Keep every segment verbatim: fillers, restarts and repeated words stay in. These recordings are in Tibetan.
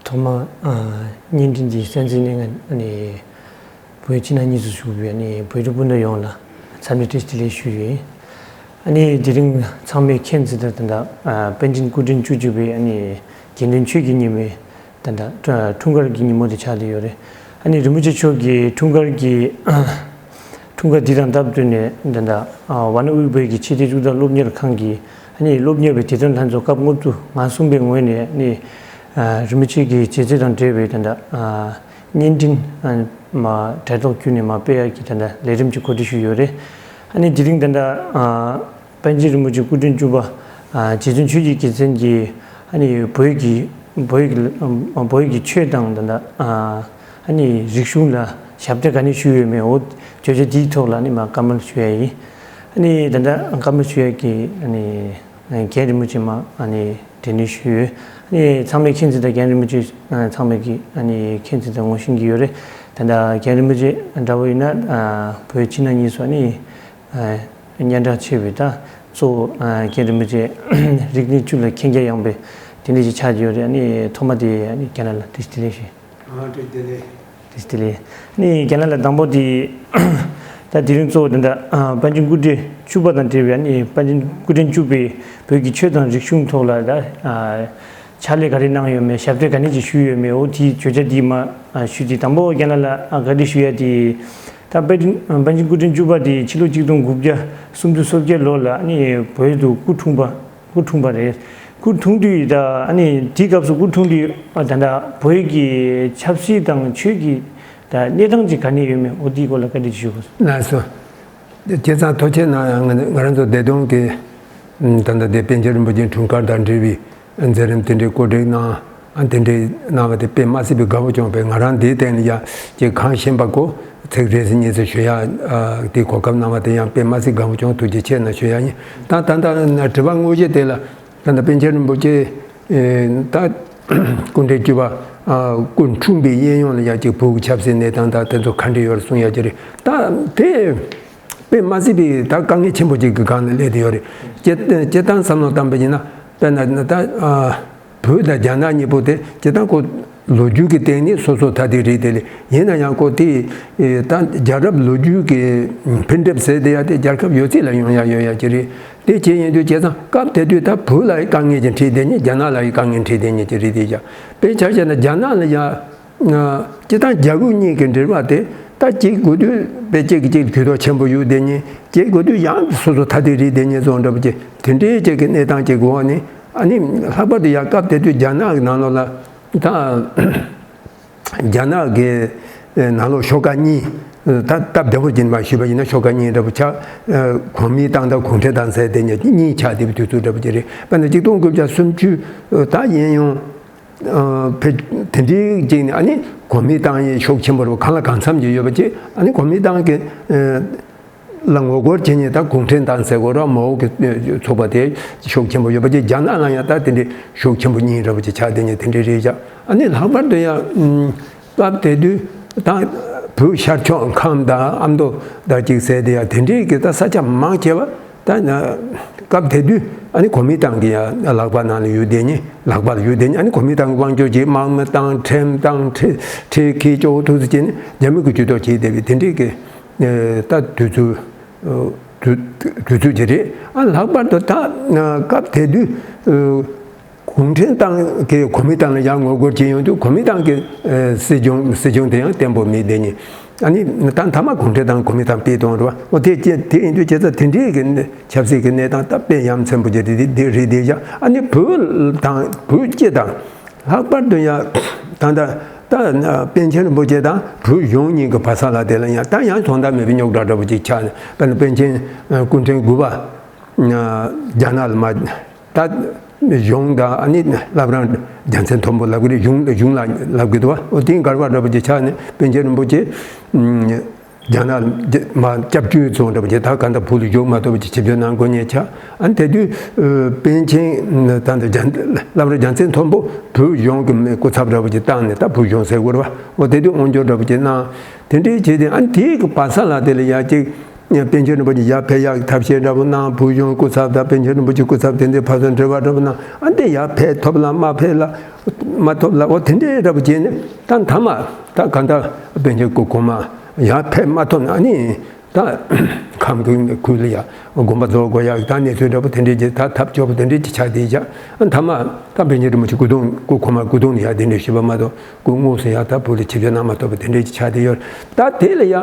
ཐོག་མར་བརྙན་འཕྲིན་འདི་གསན་གཟིགས་གནང་མཁན་བོད་ཕྱི་ནང་གཉིས་སུ་བཞུགས་པའི་བོད་རིགས་སྤུན་ཟླ་ཡོངས་ལ་འཚམས་འདྲི་བཀྲ་ཤིས་བདེ་ལེགས་ཞུ་ཡི། དེ་རིང་ཚང་མས་མཁྱེན་གསལ་ལྟར་ད་ལྟ་པཎ་ཆེན་སྐུ་ཕྲེང་བཅུ་གཅིག་པའི་དགེ་འདུན་ཆོས་ཀྱི་ཉི་མའི་ད་ལྟ་འཁྲུངས་སྐར་གྱི་ཉིན་མོ་དེ་ཆགས་བསྡད་ཡོད་རེད། རིན་པོ་ཆེ་མཆོག་གི་འཁྲུངས་སྐར་གྱི་འཁྲུངས་སྐར་འདི་དང་སྟབས་བསྟུན་ནས་ད་ལྟ་ཝཱ་ཎ་དབུས་བོད་ཀྱི་ཆེས་མཐོའི་གཙུག་ལག་སློབ་གཉེར་ཁང་གི་སློབ་གཉེར་བའི་དད་ལྡན་ལྷན་ཚོགས་སྐབས་ལྔ་པ་དུ་ང་གསུམ་པའི་ངོས་ནས་རིན་པོ་ཆེ་གི་མཛད་རྗེས་དང་འབྲེལ་བའི་ད་ལྟ་བརྙན་འཕྲིན་མ་དྲ་ཐོག་བརྒྱུད་ནས་མ་སྤེལ་ཡག་གི་ད་ལྟ་ལས་རིམ་གྱི་གོ་སྒྲིག་ཞུས་ཡོད་རེད། དེ་རིང་ད་ལྟ་པཎ་ཆེན་རིན་པོ་ཆེ་སྐུ་ཕྲེང་བཅུ་པ་རྗེ་བཙུན་ཆོས་ཀྱི་རྒྱལ་མཚན་གྱིས་བོད་ཀྱི་བོད་ཀྱི་བོད་ཀྱི་ཆོས་དང་ད་ལྟ་རིག་གཞུང་ལ་ཞབས་འདེགས་ག་ནས་ཞུས་ཡོད་མེད་འོ་བརྗོད་བྱ་འདིའི་ཐོག་ལ་བཀའ་མོལ་ཞུ་ཡ་ཡིན། ད་ལྟ་བཀའ་མོལ་ཞུ་ཡ་གི་རྒན་རིན་པོ་ཆེ་མ་འབྲེལ་གཏུག་ཞུས་ཡོད། ཚང་མས་མཁྱེན་གསལ་ལྟར་རྒན་རིན་པོ་ཆེ་ཚང་མས་ཀྱི་མཁྱེན་གསལ་ལྟར་ངོ་ཤེས་ཀྱི་ཡོད་རེད། ད་ལྟ་རྒན་རིན་པོ་ཆེ་འདྲ་བོ་ཡིན་ན་བོད་ཕྱི་ནང་གཉིས་སུ་སྙན་གྲགས་ཆེ་བའི་ད་གཙོ་བོ་རྒན་རིན་པོ་ཆེ་རིག་གནས་བཅུ་ལ་མཁྱེན་རྒྱ་ཡངས་པའི་དེ་འདྲ་ཞིག་ཆགས་ཀྱི་ཡོད་རེད། ཐོག་མ་དེ་རྒན་ལགས་ལ་བཀྲ་ཤིས་བདེ་ལེགས་ཞུ། ཨ་བཀྲ་ཤིས་བདེ་ལེགས། བཀྲ་ཤིས་བདེ་ལེགས། རྒན་ལགས་ལ་དང་པོ་དེ་ད་དེ་རིང་གཙོ་བོ་དེ་འདྲ་པཎ་ཆེན་སྐུ་ཕྲེང་བཅུ་པ་དང་འབྲེལ་བའི་པཎ་ཆེན་སྐུ་ཕྲེང་བཅུ་པའི་བོད་ཀྱི་ཆོས་དང་རིག་གཞུང་ཐོག་ལ་ད་ཕྱག་ལས་ག་རེ་གནང་ཡོད་མེད་ཞབས་འདེགས་ག་ནས་ཅིག་ཞུས་ཡོད་མེད་འོ་དེའི་བརྗོད་བྱ་དེ་མ་ཞུས་ཏེ་དང་པོ་རྒན་ལགས་ལ་བཀའ་འདྲི་ཞུ་ཡ་དེ་ད་པཎ་ཆེན་པཎ་ཆེན་སྐུ་ཕྲེང་བཅུ་པ་དེ་ཕྱི་ལོ་ཆིག་སྟོང་དགུ་བརྒྱ་སུམ་ཅུ་སོ་བརྒྱད་ལོ་ལ་བོད་དུ་སྐུ་འཁྲུངས་པ། སྐུ་འཁྲུངས་པ་རེད། སྐུ་འཁྲུངས་དུས་ད་དེའི་སྐབས་སུ་སྐུ་འཁྲུངས་དུས་ད་ལྟ་བོད་ཀྱི་ཆབ་སྲིད་དང་ཆོས་ཀྱི་ད་གནས་སྟངས་ཅིག་ག་ནས་ཡོད་མེད་འོ་དེའི་སྐོར་ལ་བཀའ་འདྲི་ཞུ་དགོས། ལགས་སོ། བྱས་ཙང་ཐུགས་རྗེ་གནང་ཡང་ང་རང་ཚོ་བདེ་སྟོང་གི་ད་ལྟ་དེ་པཎ་ཆེན་རིན་པོ་ཆེའི་འཁྲུངས་སྐར་དང་འབྲེལ་བའི་མཛད་རིམ་དེ་འདྲའི་གོ་སྒྲིག་གནང་ཨ་དེ་འདྲའི་གནང་བ་དེ་དཔེ་མ་སྲིད་པའི་དགའ་བོ་བྱུང་བས་ང་རང་དེའི་སྟེང་ལ་ཡ་ཅིག་གང་ཤེས་པ་གོ་ཚིག་རེ་ཟིན་གཉིས་ཟིན་ཞུ་ཡ་དེ་གོ་སྐབས་གནང་བ་དེ་ཡང་དཔེ་མ་སྲིད་དགའ་བོ་བྱུང་ཐུགས་རྗེ་ཆེ་གནང་ཞུ་ཡ་ཡིན། ད་ད་ལྟ་དྲི་བ་དངོས་གཞི་དེ་ལ་ད་ལྟ་པཎ་ཆེན་རིན་པོ་ཆེ་ད་སྐུ་ཕྲེང་བཅུ་པ་སྐུ་འཁྲུངས་པའི་གཡས་གཡོན་ལ་ཡ་ཅིག་བོད་ཀྱི་ཆབ་སྲིད་གནས་སྟངས་དང་དེ་ཚོ་ག་འདྲ་ཡོད་རེད་གསུང་ཡ་ཅིག་རེད། ད་དེ་དཔེ་མ་སྲིད་པའི་ད་དཀའ་ངལ་ཆེན་པོ་ཅིག་གི་སྒང་ནས་སླེབས་བསྡད་ཡོད་རེད། སྤྱིར་སྤྱིར་བཏང་བསམ་བློ་བཏང་པ་ཡིན་ན་དཔེར་ན་ད་བོད་དང་རྒྱ་ནག་གཉིས་པོ་དེ་སྤྱིར་བཏང་ཁོ་ལོ་རྒྱུས་ཀྱི་སྟེང་ནས་སོ་སོ་ཐ་དད་རེད་དེ་ལས་ཡིན་ན་ཡང་ཁོ་དེ་ད་རྒྱལ་རབས་ལོ་རྒྱུས་ཀྱི་འཕེལ་འགྲིབ་ཟེར་དེ་ཡ་དེ་རྒྱལ་ཁབ་ཡོད་ཚད་ལ་ཡོང་ཡ་ཡོད་ཡ་ཅིག་རེད། དེ་བྱས་ཡིན་དུས་བྱས་ཙང་སྐབས་དེ་དུས་ད་བོད་ལ་ཡི་དཀའ་ངལ་ཅིག་འཕྲད་བསྡད་མཁན་རྒྱ་ནག་ལ་ཡི་དཀའ་ངལ་འཕྲད་བསྡད་མཁན་ཅིག་རེད་དེ་ཡ་དཔེ་ཆ་བཞག་ན་རྒྱ་ནག་ལ་ཡ། སྤྱིར་བཏང་རྒྱ་བོད་གཉིས་ཀྱི་འབྲེལ་བ་དེ་ད་གཅིག་དགོས་དུས་དཔེ་གཅིག་གིས་གཅིག་ལ་གུ་དོག་ཆེན་པོ་ཡོད་དེ་ཉིད་གཅིག་དགོས་དུས་ཡང་སོ་སོ་ཐ་དད་རེད་དེ་ཉིད་བཟོ་འདྲ་པོ་ཅིག་དེ་འདྲའི་གཅིག་གི་གནས་སྟངས་ཅིག་གི་འོག་ནས་ཨ་ནི་ལྷག་པར་དུ་ཡང་སྐབས་དེ་དུས་རྒྱ་ནག་གི་ནང་ལོགས་ལ་ད་རྒྱ་ནག་གི་ནང་ལོགས་ཤོག་ཁག་གཉིས་ད་སྟབས་བདེ་པོ་ཅིག་མ་ཞུས་པ་ཡིན་ན་ཤོག་ཁག་གཉིས་འདྲ་པོ་ཆགས། གོ་མིན་ཏང་དང་གུང་ཁྲན་ཏང་ཟེར་དེ་ཉིད་གཉིས་ཆགས་བསྡད་པའི་དུས་ཚོད་འདྲ་པོ་ཅིག་རེད། དཔེར་ན་ཆིག་སྟོང་དགུ་བརྒྱ་སུམ་ཅུ་ད་ཡིན་ཡང་། ཨ་བེ་དེ་འདྲའི་ཅིག་ནི་ཨ་ནི་གོ་མིན་ཏང་ཡི་ཤུགས་ཆེན་པོ་རུ་གང་ལ་གང་འཚམ་གྱི་ཡོད་པ་ཅིག་ཨ་ནི་གོ་མིན་ཏང་གི་ཨ་ལ་ངོ་རྒོལ་བྱེད་མཁན་ད་གུང་ཁྲན་ཏང་ཟེར་དགོས་ར་མའོ་གི་ཚོགས་པ་དེ་ཤུགས་ཆེན་པོ་ཡོད་པ་ཅིག་རྒྱ་ནག་ལ་ཡང་ད་དེ་འདྲའི་ཤུགས་ཆེན་པོ་གཉིས་འདྲ་པོ་ཅིག་ཆགས་བསྡད་མཁན་དེ་འདྲའི་རེད་ཤག་ཨ་ནི་ལྷག་པར་དུ་ཡང་སྐབས་དེ་དུས་ད་བོད་ཤར་ཕྱོགས་ཁམས་དང་ཨ་མདོ་དང་ཅིག་ཟེར་དེ་ཡང་དེ་འདྲའི་གི་ད་ས་ཆ་མང་ཆེ་བ། ད་ན་སྐབས་དེ་དུས་ཨ་ནི་གོ་མིན་ཏང་གི་ཡ་ལག་པ་ནང་ལ་ཡོད་བསྡད་ཉེ་ལག་པ་ལ་ཡོད་བསྡད་ཉེ་ཨ་ནི་གོ་མིན་ཏང་གི་དབང་སྒྱུར་གྱིས་དམག་མི་བཏང་ཁྲིམས་བཏང་ཁྲི་ཁྲི་ཁེ་ཅོག་ཐུག་ཚེ་བྱས་ནས་རྒྱ་མི་གི་ཇུས་གཏོགས་བྱས་བསྡད་པའི་དེ་འདྲའི་གི་ད་དུས་ཚོད་དུས་དུས་ཚོད་ཅིག་རེད། ཨ་ལྷག་པར་དུ་ད་སྐབས་དེ་དུས། གུང་ཁྲན་ཏང་གིས་གོ་མིན་ཏང་ལ་ཡང་ངོ་རྒོལ་བྱེད་ཡོང་དུས་གོ་མིན་ཏང་གི་སྲིད་སྐྱོང་སྲིད་སྐྱོང་དེ་ཡང་བརྟན་པོ་མེད་བསྡད་ཉེ། ཨ་ནི་ད་མཐའ་མ་གུང་ཁྲན་ཏང་གོ་མིན་ཏང་སྤེལ་གཏོང་རུ་བ་འོ་དེ་དེ་ཡིན་དུས་བྱས་ཙང་དེ་འདྲའི་གི་ཆབ་སྲིད་ཀྱི་གནས་སྟངས་ད་དཔེ་ཡ་མཚན་པོ་ཅིག་རེད་དེ་རེད་དེ་ཡ་ཨ་ནི་བོད་དང་བོད་སྤྱི་དང་ལྷག་པར་དུ་ཡ་ད་ད་ད་པཎ་ཆེན་རིན་པོ་ཆེ་དང་བོད་གཞུང་གཉིས་ཀྱི་བར་ས་ལ་དེ་ལ་ཡང་ད་ཡང་དོན་དག་མེད་པའི་རྙོག་དྲ་འདྲ་པོ་ཅིག་ཆགས་ནས་དཔེར་ན་པཎ་ཆེན་སྐུ་ཕྲེང་དགུ་པ་རྒྱ་ནག་ལ་མ། ད་གཞུང་དང་ཨ་ནི་བླ་བྲང་རྒྱལ་མཚན་མཐོན་པོ་ལབ་གི་རེད། གཞུང་གཞུང་ལ་ལབ་གི་འདུག་བ། འོ་དེ་འགལ་བ་འདྲ་པོ་ཅིག་ཆགས་ནས་པཎ་ཆེན་རིན་པོ་ཆེ་རྒྱ་ནག་མ་སྐྱབས་བཅོལ་སོང་འདྲ་པོ་ཅིག་ད་ག་འདྲ་བོད་ལ་བཞུགས་མ་ཐུབ་པ་ཅིག་ཆིབས་བསྒྱུར་གནང་དགོས་ཉེན་ཆགས། ཨ་ནི་དེ་དུས་པཎ་ཆེན་ད་ལྟ་རྒྱ་བླ་བྲང་རྒྱལ་མཚན་མཐོན་པོ་བོད་གཞུང་གི་སྐུ་ཚབ་འདྲ་པོ་ཅིག་བཏང་ནས་ད་བོད་གཞུང་ཟེར་དགོས་རེད་བ། འོ་དེ་དུས་དབང་སྒྱུར་འདྲ་པོ་ཅིག་གནང་དེ་འདྲའི་བྱས་ཏེ་ཨ་ནི་དེའི་གི་བར་ས་ལ་དེ་ལ་ཡ་ཅིག་པཎ་ཆེན་རིན་པོ་ཆེ་ཡར་ཕེབས་ཡག་གི་ཐབས་ཤེས་འདྲ་པོ་གནང་། བོད་གཞུང་སྐུ་ཚབ་དང་པཎ་ཆེན་རིན་པོ་ཆེ་སྐུ་ཚབ་དེ་འདྲའི་ཕར་ཚུར་འབྲེལ་བ་འདྲ་པོ་གནང་། ཨ་འདི་ཡར་ཕེབས་ཐུབ་ལ་མ་ཕེབས་ལ་མ་ཐུབ་ལ་འོ་དེ་འདྲའི་འདྲ་པོ་བྱས་ནས་ད་མཐའ་མ་ད་གང་ལྟར་པཎ་ཆེན་སྐུ་གོང་མ་ཡར་ཕེབས་མ་ཐུབ་ན་ཨ་ནི། ད་ཁམས་ཀྱི་ཁུལ་ལ་ཡ་དགོན་པ་རྫོགས་དགོས་ཡག་ད་གནས་ཚུལ་འདྲ་པོ་དེ་འདྲའི་ཅིག་ད་ཐབས་སྐྱོ་པོ་དེ་འདྲའི་ཅིག་ཆགས་བསྡད་ཡག་མཐའ་མ་ད་པཎ་ཆེན་རིན་པོ་ཆེ་སྐུ་གདུང་སྐུ་གོང་མ་སྐུ་གདུང་ལ་ཡ་དེ་འདྲའི་ཞུས་པ་མ་གཏོགས་སྐུ་དངོས་སུ་ཡ་ད་བོད་ལ་ཆིབས་བསྒྱུར་གནང་མ་ཐུབ་པ་དེ་འདྲའི་ཅིག་ཆགས་བསྡད་ཡོད། ད་དེ་ལ་ཡ་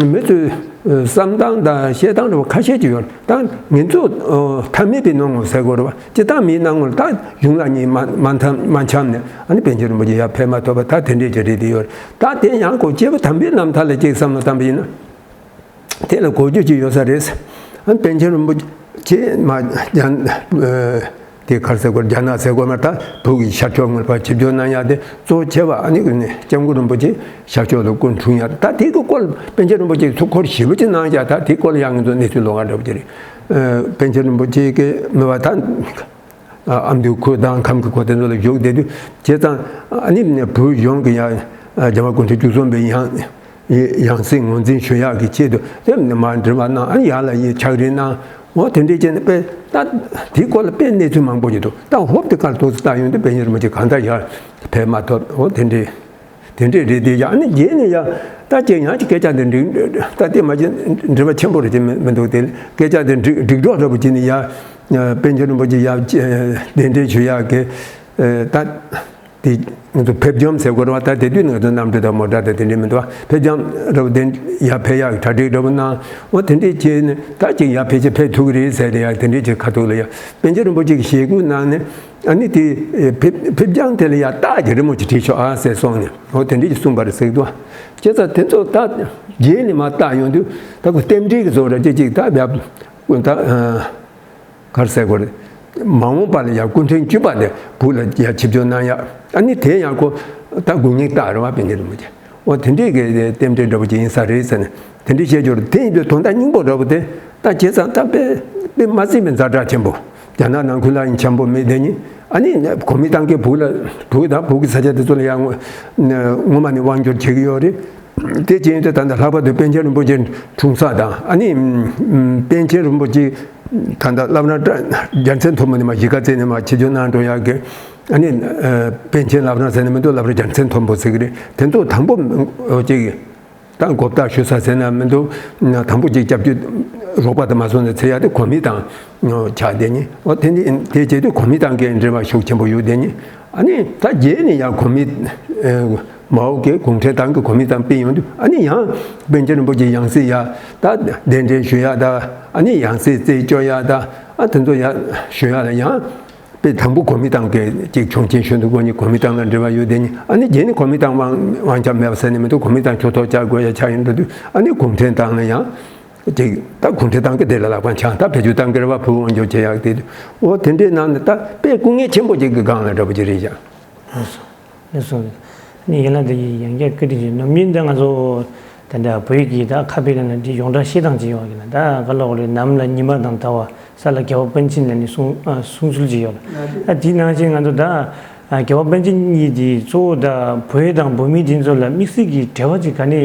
མི་ཚོས་བསམ་སྟངས་དང་བཤད་སྟངས་འདྲ་པོ་ཁ་ཤས་ཅིག་ཡོད། ད་ངེད་ཚོ་ཐ་མལ་པའི་སྣང་ངོར་ཟེར་དགོས་རེད་པ། སྤྱིར་བཏང་མིའི་སྣང་ངོར་ད་གཞུང་ལ་གཉིས་མ་མ་འཐམ་མ་འཆམ་ནས་ཨ་ནི་པཎ་ཆེན་རིན་པོ་ཆེ་ཡར་ཕེབས་མ་ཐུབ་པ་ད་དེ་འདྲའི་ཅིག་རེད་བསྡད་ཡོད། ད་དེ་ཡང་ཁོ་སྐྱེས་བུ་དམ་པའི་རྣམ་ཐར་ལ་ཅིག་བསམ་བློ་བཏང་པ་ཡིན་ན། དེ་ལ་གོ་རྒྱུ་ཅིག་ཡོད་ས་རེད། ཨ་པཎ་ཆེན་རིན་པོ་ཆེ་མ་རྒྱ་དེ་གར་ཟེར་དགོས་རྒྱ་ནག་ཟེར་དགོས་མ་ད་བོད་ཀྱི་ཤར་ཕྱོགས་ངོས་པ་ཆིབས་བསྒྱུར་གནང་ཡག་དེ་གཙོ་ཆེ་བ་ཨ་ནི་ཀུན་ནས་སྐྱབས་མགོན་རིན་པོ་ཆེ་ཤར་ཕྱོགས་ལ་སྐུ་འཁྲུངས་ཡག་ད་དེ་གི་སྐོར་པཎ་ཆེན་རིན་པོ་ཆེས་ཚུར་ཁོར་ཞིབ་པོ་ཅིག་གནང་ཡག་ད་དེ་སྐོར་ལ་ཡང་ངེད་ཚོ་གནས་ཚུལ་ལོགས་ཀ་འདྲ་པོ་ཅིག་རེད། པཎ་ཆེན་རིན་པོ་ཆེ་གི་མི་བ་ད། ཨ་མདོའི་ཁུལ་དང་ཁམས་ཀྱི་ཁུལ་དེ་ཚོ་ལ་བཞུགས་བསྡད་དུས་བྱས་ཙང་ཨ་ནི་བོད་གཞུང་གི་ཡང་རྒྱལ་བ་སྐུ་ཕྲེང་བཅུ་གསུམ་པའི་ཡང་ཡང་སྲིད་ངོས་འཛིན་ཞུ་ཡག་གི་ཆེད་དུ་དེ་མ་འབྲེལ་བ་གནང་ཨ་ནི་ཡར་ལ་ཡི་ཕྱག་རིས་གནང་འོ་དེ་འདྲས་བྱས་ནས་དཔེ་ད་དེའི་སྐོར་ལ་དཔེ་གནས་ཚུལ་མང་པོ་ཞིག་འདུག་ད་ཧོབ་དེ་ཁར་ཐུགས་སུ་བཏགས་ཡོང་དུས་པཎ་ཆེན་རིན་པོ་ཆེ་གང་ལྟར་ཡར་ཕེབས་མ་ཐུབ་འོ་དེ་འདྲས། དེ་འདྲས་རེད་དེ་ཡང་ནི་རྗེས་ནས་ཡང་ད་ཅིག་ཡང་ཅིག་སྐད་ཆ་འདི་འགྲིག་ད་དེ་མ་བྱས་འགྲིག་པ་ཆེན་པོ་རེད་ཅེས་མི་མི་འདུག་དེ་སྐད་ཆ་འདི་འགྲིག་འགྲིག་གྲོགས་འདྲ་པོ་བྱས་ནས་ཡང་པཎ་ཆེན་རིན་པོ་ཆེ་ཡང་གདན་འདྲེན་ཞུ་ཡག་གི་ད་དེ་ང་ཚོ་ཕེབས་འཇོམས་ཟེར་དགོས་རེད་བ། ད་དེ་དུས་ནི་ང་ཚོ་ནམ་གྲུ་དང་མོ་ཊ་དང་དེ་འདྲས་མི་འདུག་བ། ཕེབས་འཇོམས་འདྲ་པོ་དེ་ཡང་ཕེབས་ཡག་གྲ་སྒྲིག་འདྲ་པོ་གནང་འོ་དེ་འདྲས་བྱས་ནས་ད་ཅིག་ཡང་ཕལ་ཆེར་ཕེབས་ཐུབ་ཀྱི་རེད་ཟེར་ཏེ་ཡང་དེ་འདྲས་ཅིག་ཁ་ཐུག་ལ་ཡང་པཎ་ཆེན་རིན་པོ་ཆེ་གིས་ཞལ་བཀོད་གནང་ནས། ཨ་ནི་དེ་ཕེབས་ཕེབས་ཀྱང་དེ་ལ་ཡང་རྟགས་ཀྱི་རི་མོ་ཅིག་བྲིས་ཤོག་ཨ་ཟེར་སོང་ནས་འོ་དེ་འདྲས་ཀྱི་གསུངས་པ་རེད་ཟེར་གི་འདུག་བྱས་ཙང་དེ་ཚོ་ད་རྗེས་ནས་མར་བལྟ་ཡོང་དུས་ད་ཁོ་རྟེན་འབྲེལ་གྱི་བཟོ་འདྲ་ཅིག་ཅིག་ད་བབ་ད་གར་ཟེར་དགོས་རེད། མ་འོངས་པ་ལ་ཡང་སྐུ་ཕྲེང་བཅུ་པ་ལས་བུ་ལ་ཡང་ཆིབས་བསྒྱུར་གནང་ཡག་ཨ་ནི་དེ་ཡང་ཁོ་ད་དགུ་ཉིག་རྟགས་རེད་བ་པཎ་ཆེན་རིན་པོ་ཆེ། འོ་དེ་འདྲས་ཀྱི་རྟེན་འབྲེལ་འདྲ་པོ་ཅིག་ཡིན་ས་རེད་ཟེར་ནས་དེ་འདྲས་བཤད་རྒྱུ་རེད། དེ་ཡིན་དུས་དོན་དག་སྙིང་པོ་འདྲ་པོ་དེ་ད་བྱས་ཙང་ད་དཔེ་དཔེ་མ་སྲིད་པའི་ཛ་དྲག་ཆེན་པོ་རྒྱ་ནག་ནང་ཁུལ་ལ་ཡང་ཆེན་པོ་མེད་དེ་ཉིད་ཨ་ནི་གོ་མི་ཏང་གི་བོད་ལ་བོད་དང་བོད་ཀྱི་ས་ཆ་དེ་ཚོ་ལ་ཡང་ངོ་ངོ་མ་ནས་དབང་སྒྱུར་བྱེད་ཀྱི་ཡོད་རེད། དེ་བྱས་ཡིན་དུས་ད་ལྟ་ལྷག་པར་དུ་པཎ་ཆེན་རིན་པོ་ཆེ་འཁྲུངས་ས་དང་ཨ་ནི་པཎ་ཆེན་རིན་པོ་ཆེ་ད་ལྟ་བླ་བྲང་རྒྱལ་མཚན་མཐོན་པོ་ནས་མ་གཞིས་ཀ་རྩེ་ནས་མ་ཆིབས་བསྒྱུར་གནང་འགྲོ་ཡག་གི་ཨ་ནི་པཎ་ཆེན་བླ་བྲང་ཟེར་ནས་མི་འདུག་བླ་བྲང་རྒྱལ་མཚན་མཐོན་པོ་ཟེར་གི་རེད། དེ་ཚོ་དང་པོ་ཅིག་ད་མགོ་བཏགས་ཞུ་ས་ཟེར་ན་མི་འདུག་དང་པོ་ཅིག་སྐྱབས་བཅོལ་རོགས་པ་དང་མ་སོང་ནས་ཚེ་ཡག་དེ་གོ་མི་ཏང་ཆགས་བསྡད་ནི་འོ་དེ་འདི་དེ་བྱེད་དུས་གོ་མི་ཏང་གི་འབྲེལ་བ་ཤུགས་ཆེན་པོ་ཡོད་བསྡད་ནི་ཨ་ནི་ད་རྗེས་ནས་ཡང་གོ་མི་མའོ་གི་གུང་ཁྲན་ཏང་གི་གོ་མི་ཏང་སྤེལ་ཡོང་དུས་ཨ་ནི་ཡང་པཎ་ཆེན་རིན་པོ་ཆེ་ཡང་སྲིད་ཡག་ད་གདན་འདྲེན་ཞུ་ཡག་ད་ཨ་ནི་ཡང་སྲིད་རྩད་གཅོད་ཡག་ད་ཨ་དེ་ཚོ་ཡག་ཞུ་ཡག་ལ་ཡང་། དཔེ་དང་པོ་གོ་མི་ཏང་གི་ཅིག་ཆོག་མཆན་ཞུ་འདུག་གོ་ནི་གོ་མི་ཏང་ལ་འབྲེལ་བ་ཡོད་དེ་ནི་ཨ་ནི་རྗེས་ནི་གོ་མི་ཏང་དབང་དབང་ཆ་མེད་པ་ཟེར་ནི་མི་འདུག་གོ་མི་ཏང་ཆོག་ཐོག་བཅར་དགོས་ཡ་ཆགས་ཡིན་འགྲོ་དུས་ཨ་ནི་གུང་ཁྲན་ཏང་ལ་ཡང་ཅིག་ད་གུང་ཁྲན་ཏང་གི་དེ་ལ་ལག་པ་འཆང་ད་བེད་སྤྱོད་ཏང་གི་རེ་བ་ཕུལ་དབང་སྒྱུར་བྱེད་ཡག་དེ་འོ་དེ་འདྲའི་ནང་ནས་ད་དཔེ་སྐུ་ངལ་ཆེན་པོ་ཅིག་གི་སྒང་ལ་འདྲ་པོ་ཅིག་རེད་ཀྱང་། ནས་སོང་། ནས་ཡིན་ན་དེ་ཡང་བསྐྱར་བཀའ་དྲིན་ཆེ་ནམ་ཡིན་ད་ང་ཚོ་དེ་འདྲ་བོད་ཀྱི་ད་ཁ་དཔེ་ལ་ན་འདི་ཡོངས་གྲགས་བཤད་སྟངས་ཅིག་ཡོད་ཀྱི་ན་ད་ག་ལ་འོ་ལེ་ནམ་ལ་ཉི་མ་དང་ཟླ་བ་ས་ལ་རྒྱལ་བ་པཎ་ཆེན་ལ་ནི་གསུང་གསུང་ཚུལ་ཅིག་ཡོད་ལ། ད་དེའི་ནང་བཞིན་ང་ཚོ་ད་རྒྱལ་བ་པཎ་ཆེན་གཉིས་དེ་གཙོ་བོ་ད་བོད་དང་བོད་མི་དེ་ཚོ་ལ་དམིགས་བསལ་གྱི་འབྲེལ་བ་ཅིག་ག་ནས་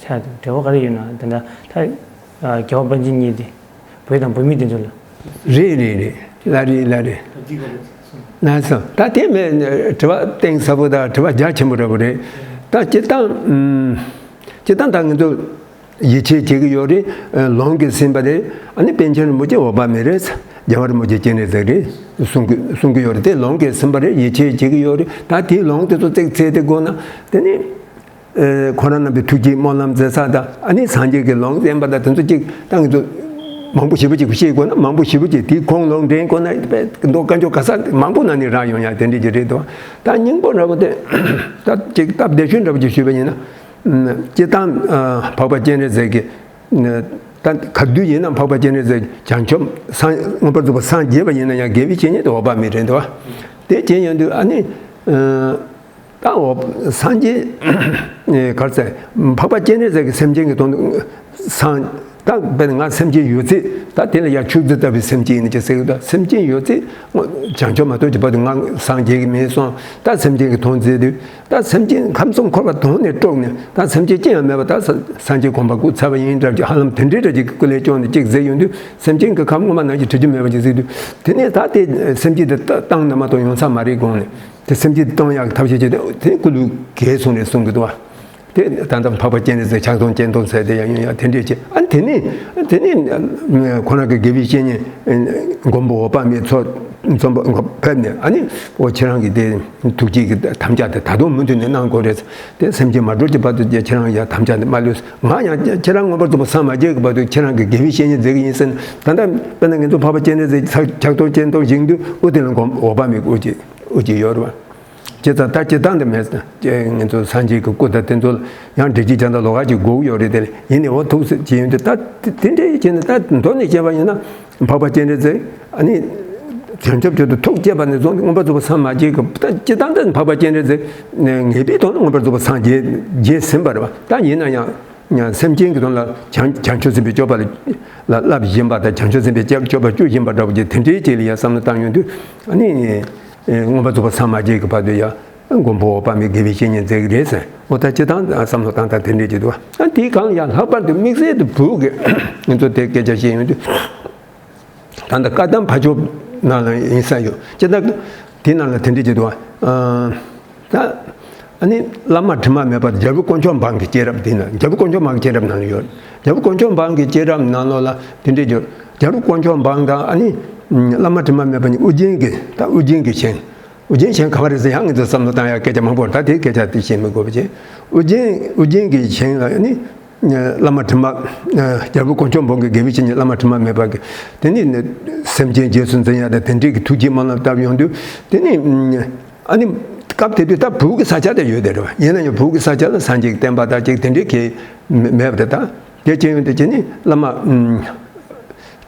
ཆགས་འདུག་འབྲེལ་བ་ག་རེ་ཡོད་ན་དེ་འདྲ་ད་རྒྱལ་བ་པཎ་ཆེན་གཉིས་དེ། བོད་དང་བོད་མི་དེ་ཚོ་ལ། རེད་རེད་རེད། ལ་རེད་ལ་རེད། ལ་སོ་ད་དེ་མེད་དྲི་བ་གཏིང་ཟབ་པོ་དང་དྲི་བ་རྒྱ་ཆེན་པོ་འདྲ་པོ་རེད། ད་སྤྱིར་བཏང་ཨུམ། སྤྱིར་བཏང་ད་ང་ཚོ་ཡིད་ཆེས་བྱེད་ཀྱི་ཡོད་རེད། ལུང་གིས་ཟིན་པ་རེད། ཨ་ནི་པཎ་ཆེན་རིན་པོ་ཆེ་འོད་དཔག་མེད་རེད། རྒྱལ་བ་རིན་པོ་ཆེ་སྤྱན་རས་གཟིགས་རེད་གསུང་གི་གསུང་གི་ཡོད་རེད་དེ་ལུང་གིས་ཟིན་པ་རེད་ཡིད་ཆེས་བྱེད་ཀྱི་ཡོད་རེད་ད་དེའི་ལུང་དེ་ཚོ་ཚིག་ཚིག་དེ་དགོངས་ན་དེ་ནི། ཁོ་རང་རྣམ་པའི་ཐུགས་ཀྱི་སྨོན་ལམ་མཛད་ས་དང་ཨ་ནི་སངས་རྒྱས་ཀྱི་ལུང་བསྟན་པ་དང་དེ་ཚོ་གཅིག་ད་ང་ཚོ་མང་པོ་ཞེ་པོ་ཅིག་ཤེས་དགོས་ན་མང་པོ་ཞེ་པོ་ཅིག་དེའི་ཁོང་ལུང་འདྲེན་དགོས་ན་མདོ་དཀོན་མཆོག་ག་ས་མང་པོ་ན་ནི་རག་ཡོང་ཡ་དེ་འདྲ་ཅིག་རེད་དོ། ད་སྙིང་པོ་འདྲ་པོ་དེ་ད་ཅིག་སྟབས་བདེ་ཤོས་འདྲ་པོ་ཅིག་ཞུས་པ་ཡིན་ན་སྤྱིར་བཏང་འཕགས་པ་སྤྱན་རས་གཟིགས་ཀྱི་ད་ག་དུས་ཡིན་ན་འཕགས་པ་སྤྱན་རས་གཟིགས་བྱང་ཆུབ་སངས་མངོན་པར་རྫོགས་པར་སངས་རྒྱས་པ་ཡིན་ན་ཡང་དགེ་བའི་བཤེས་གཉེན་དེ་འོད་དཔག་མེད་རེད་དོ། དེ་བྱས་ཡོང་དུས་ཨ་ནི། ད་འོ་སངས་རྒྱས་ག་རེ་ཟེར་འཕགས་པ་སྤྱན་རས་གཟིགས་ཀྱི་སེམས་ཅན་གྱི་དོན་དུ་སངས་ ད་དཔེར་ན་ང་སེམས་ཅན་ཡོད་ཚད་ད་དེ་ལ་ཡང་ཕྱུགས་རྫི་ལྟ་བུའི་སེམས་ཅན་ཡིན་ན་ཅི་ཟེར་གི་འདུག་སེམས་ཅན་ཡོད་ཚད་བྱང་ཆུབ་མ་ཐོབ་ཀྱི་བར་དུ་ང་སངས་རྒྱས་ཀྱི་མིང་གསུངས། ད་སེམས་ཅན་གྱི་དོན་མཛད་དུས་ད་སེམས་ཅན་ཁམས་གསུམ་འཁོར་བ་དོང་ནས་དཀྲོགས་ནས་ད་སེམས་ཅན་ཅི་ཡང་མེད་པ་ད་སངས་རྒྱས་གོ་འཕང་སྐུ་ཚར་བ་ཡིན་འདྲ་ཅིག་ཧ་ལམ་དེ་འདྲའི་འདྲ་ཅིག་སྐུ་ལས་བསྐྱོན་ནས་ཅིག་ཟེར་ཡོང་དུས་སེམས་ཅན་གྱི་ཁམས་ངོ་མ་ནང་བཞིན་བྲི་རྒྱུ་མེད་པ་ཅིག་ཟེར་དུས་དེ་ནས་ད་དེ་སེམས་ཅན་དེ་བཏང་ནས་མ་གཏོགས་ཡོང་ས་མ་རེད་དགོངས་ནས་དེ་སེམས་ཅན་དེ་བཏང་ཡག་ཐབས་ཤེས་བྱས་ཏེ་དེ་སྐུ་ལུས་དགེ་སོང་རེད་གསུང་གི་འདུག་བ། དེ་ད་ལྟ་འཕགས་པ་སྤྱན་རས་གཟིགས་ཕྱག་སྟོང་སྤྱན་སྟོང་ཟེར་དེ་ཡང་ཡོང་ཡ་དེ་འདྲས་བྱས་ཨ་ནི་དེ་ནས་དེ་ནས་ཁོ་རང་གི་དགེ་བའི་བཤེས་གཉེན་མགོན་པོ་འོད་དཔག་མེད་ཚོ་འཛོམས་པ་ཕེབས་ནས་ཨ་ནི་འོ་ཁྱེད་རང་གི་དེ་ཐུགས་བསྐྱེད་ཀྱི་དམ་བཅའ་དེ་ད་དུང་མུ་མཐུད་ནས་གནང་དགོས་རེད། དེ་སེམས་ཅན་མ་གྲོལ་གྱི་བར་དུ་ཁྱེད་རང་ཡ་དམ་བཅའ་དེ་མ་ལུས། ང་ཡང་ཁྱེད་རང་མངོན་པར་རྫོགས་པར་སངས་མ་རྒྱས་ཀྱི་བར་དུ་ཁྱེད་རང་གི་དགེ་བའི་བཤེས་གཉེན་མཛད་ཀྱི་ཡིན་ཟེར་ན་ད་ལྟ་དཔེར་ན་ངེད་ཚོ་འཕགས་པ་སྤྱན་རས་གཟིགས་ཕྱག་སྟོང་སྤྱན་སྟོང་བཞེངས་དུས་ཨོ་དེ་ལ་མགོན་འོད་དཔག་མེད་ཀྱི་ཨོ་ཅིག་ཨོ་ཅིག་ཡོད་རེད་བ། ཇི་ལྟར་ད་ཇི་ལྟར་འདི་མེད་ངེད་ཚོ་སངས་རྒྱས་ཀྱི་སྐུ་དང་དེ་ཚོ་ལ་ཡང་འགྲེལ་བཤད་རྒྱག་འདོད་ལོགས་ཀ་ཅིག་དགོས་ཀྱི་ཡོད་རེད། དེ་ལ་ཡིན་ནའི་འོ་ཐུགས་སྲས་ཅི་ཡོད་འདི་ད་དེ་འདྲའི་བྱས་ནས་ད་མདོ་ནས་བཤད་པ་ཡིན་ན་འཕགས་པ་སྤྱན་རས་གཟིགས་ཨ་ནི་བྱང་ཆུབ་མཆོག་ཏུ་ཐུགས་བསྐྱེད་པ་ནས་བཟུང་སྟེ་མངོན་པར་རྫོགས་པར་སངས་མ་རྒྱས་ཀྱི་ད་ཇི་ལྟར་འདི་འཕགས་པ་སྤྱན་རས་གཟིགས་ངེས་པའི་ཐོག་ནས་མངོན་པར་རྫོགས་པར་སངས་རྒྱས་རྒྱས་ཟིན་པ་རེད་བ། ད་ཡིན་ན་ཡང་། ཡང་སེམས་ཅན་གྱི་དོན་ལ་བྱང་བྱང་ཆུབ་སེམས་དཔའི་སྤྱོད་པ་ལ་ལ་བསླབ་བཞིན་པ་དང་བྱང་ཆུབ་སེམས་དཔའི་སྤྱོད་པ་སྤྱོད་བཞིན་པ་འདྲ་བོ་ཅིག་དེ་འདྲའི་ཅིག་ལ་ཡང་བསམ་བློ་བཏང་ཡོང་དུས་ཨ་ནི་མངོན་པར་རྫོགས་པར་སངས་མ་རྒྱས་ཀྱི་བར་དུ་ཡང་མགོན་པོ་འོད་དཔག་མེད་དགེ་བའི་བཤེས་གཉེན་མཛད་ཀྱི་རེད་ཟེར། འོ་ད་སྤྱིར་བཏང་བསམ་བློ་བཏང་སྟངས་དེ་འདྲའི་ཅིག་འདུག་ཨ་དེའི་སྒང་ལ་ཡང་ལྷག་པར་དུ་དམིགས་བསལ་དུ་བོད་ཀྱི་ང་ཚོ་དེ་སྐད་ཆ་བཤད་ཡོང་དུས། ད་ལྟ་བཀའ་གདམས་ཕ་ཇོ་ནང་ལ་ཡིན་ས་ཡོད་ཅེ་ད། དེ་ནང་ལ་དེ་འདྲ་ཅིག་འདུག་ཨ། ད། ཨ་ནི་བླ་མ་དྲི་མ་མེད་པ་རྒྱལ་པོ་དཀོན་མཆོག་འབངས་ཀྱི་སྐྱེས་རབས་དེ་ན་རྒྱལ་པོ་དཀོན་མཆོག་འབངས་ཀྱི་སྐྱེས་རབས་ནང་ལ་ཡོད། རྒྱལ་པོ་དཀོན་མཆོག་འབངས་ཀྱི་སྐྱེས་རབས་ནང་ལོགས་ལ་དེ་འདྲ་ཅིག་རྒྱལ་པོ་དཀོན་མཆོག་འབངས་དང་ཨ་ནི། བླ་མ་དྲི་མ་མེད་པ་ནི་ཨུ་རྒྱན་གྱི་ད་ཨུ་རྒྱན་གྱི་ཞིང་། ཨུ་རྒྱན་ཞིང་ག་བ་རེད་ཟེར་ཡང་ང་ཚོ་བསམ་བློ་བཏང་ཡག་སྐད་ཆ་མང་པོ་རེད། ད་དེའི་སྐད་ཆ་དེ་བཤད་མི་དགོས་པ་བྱས། ཨུ་རྒྱན་ཨུ་རྒྱན་གྱི་ཞིང་ལ་ནི། བླ་མ་དྲི་མ། རྒྱལ་པོ་དཀོན་མཆོག་འབངས་ཀྱི་དགེ་བའི་བཤེས་གཉེན་བླ་མ་དྲི་མ་མེད་པ་གི། དེ་ནི་སེམས་ཅན་རྗེས་སུ་འཛིན་ཡག་དང་དེ་འདྲའི་གི་ཐུགས་བསྐྱེད་སྨོན་ལམ་བཏབ་ཡོང་དུས་དེ་ནི། ཨ་ནི། སྐབས་དེ་དུས་ད་བོད་ཀྱི་ས་ཆ་དེ་ཡོད་དེ་རེད་བ། ཡིན་ན་ཡང་བོད་ཀྱི་ས་ཆ་ལ་སངས་རྒྱས་ཀྱི་བསྟན་པ་དང་ཅིག་དེ་འདྲའི་གི་མེད་པ་རེད་ད། དེ་བྱས་ཡོང་དུས་ཅི་ནི་བླ་མ།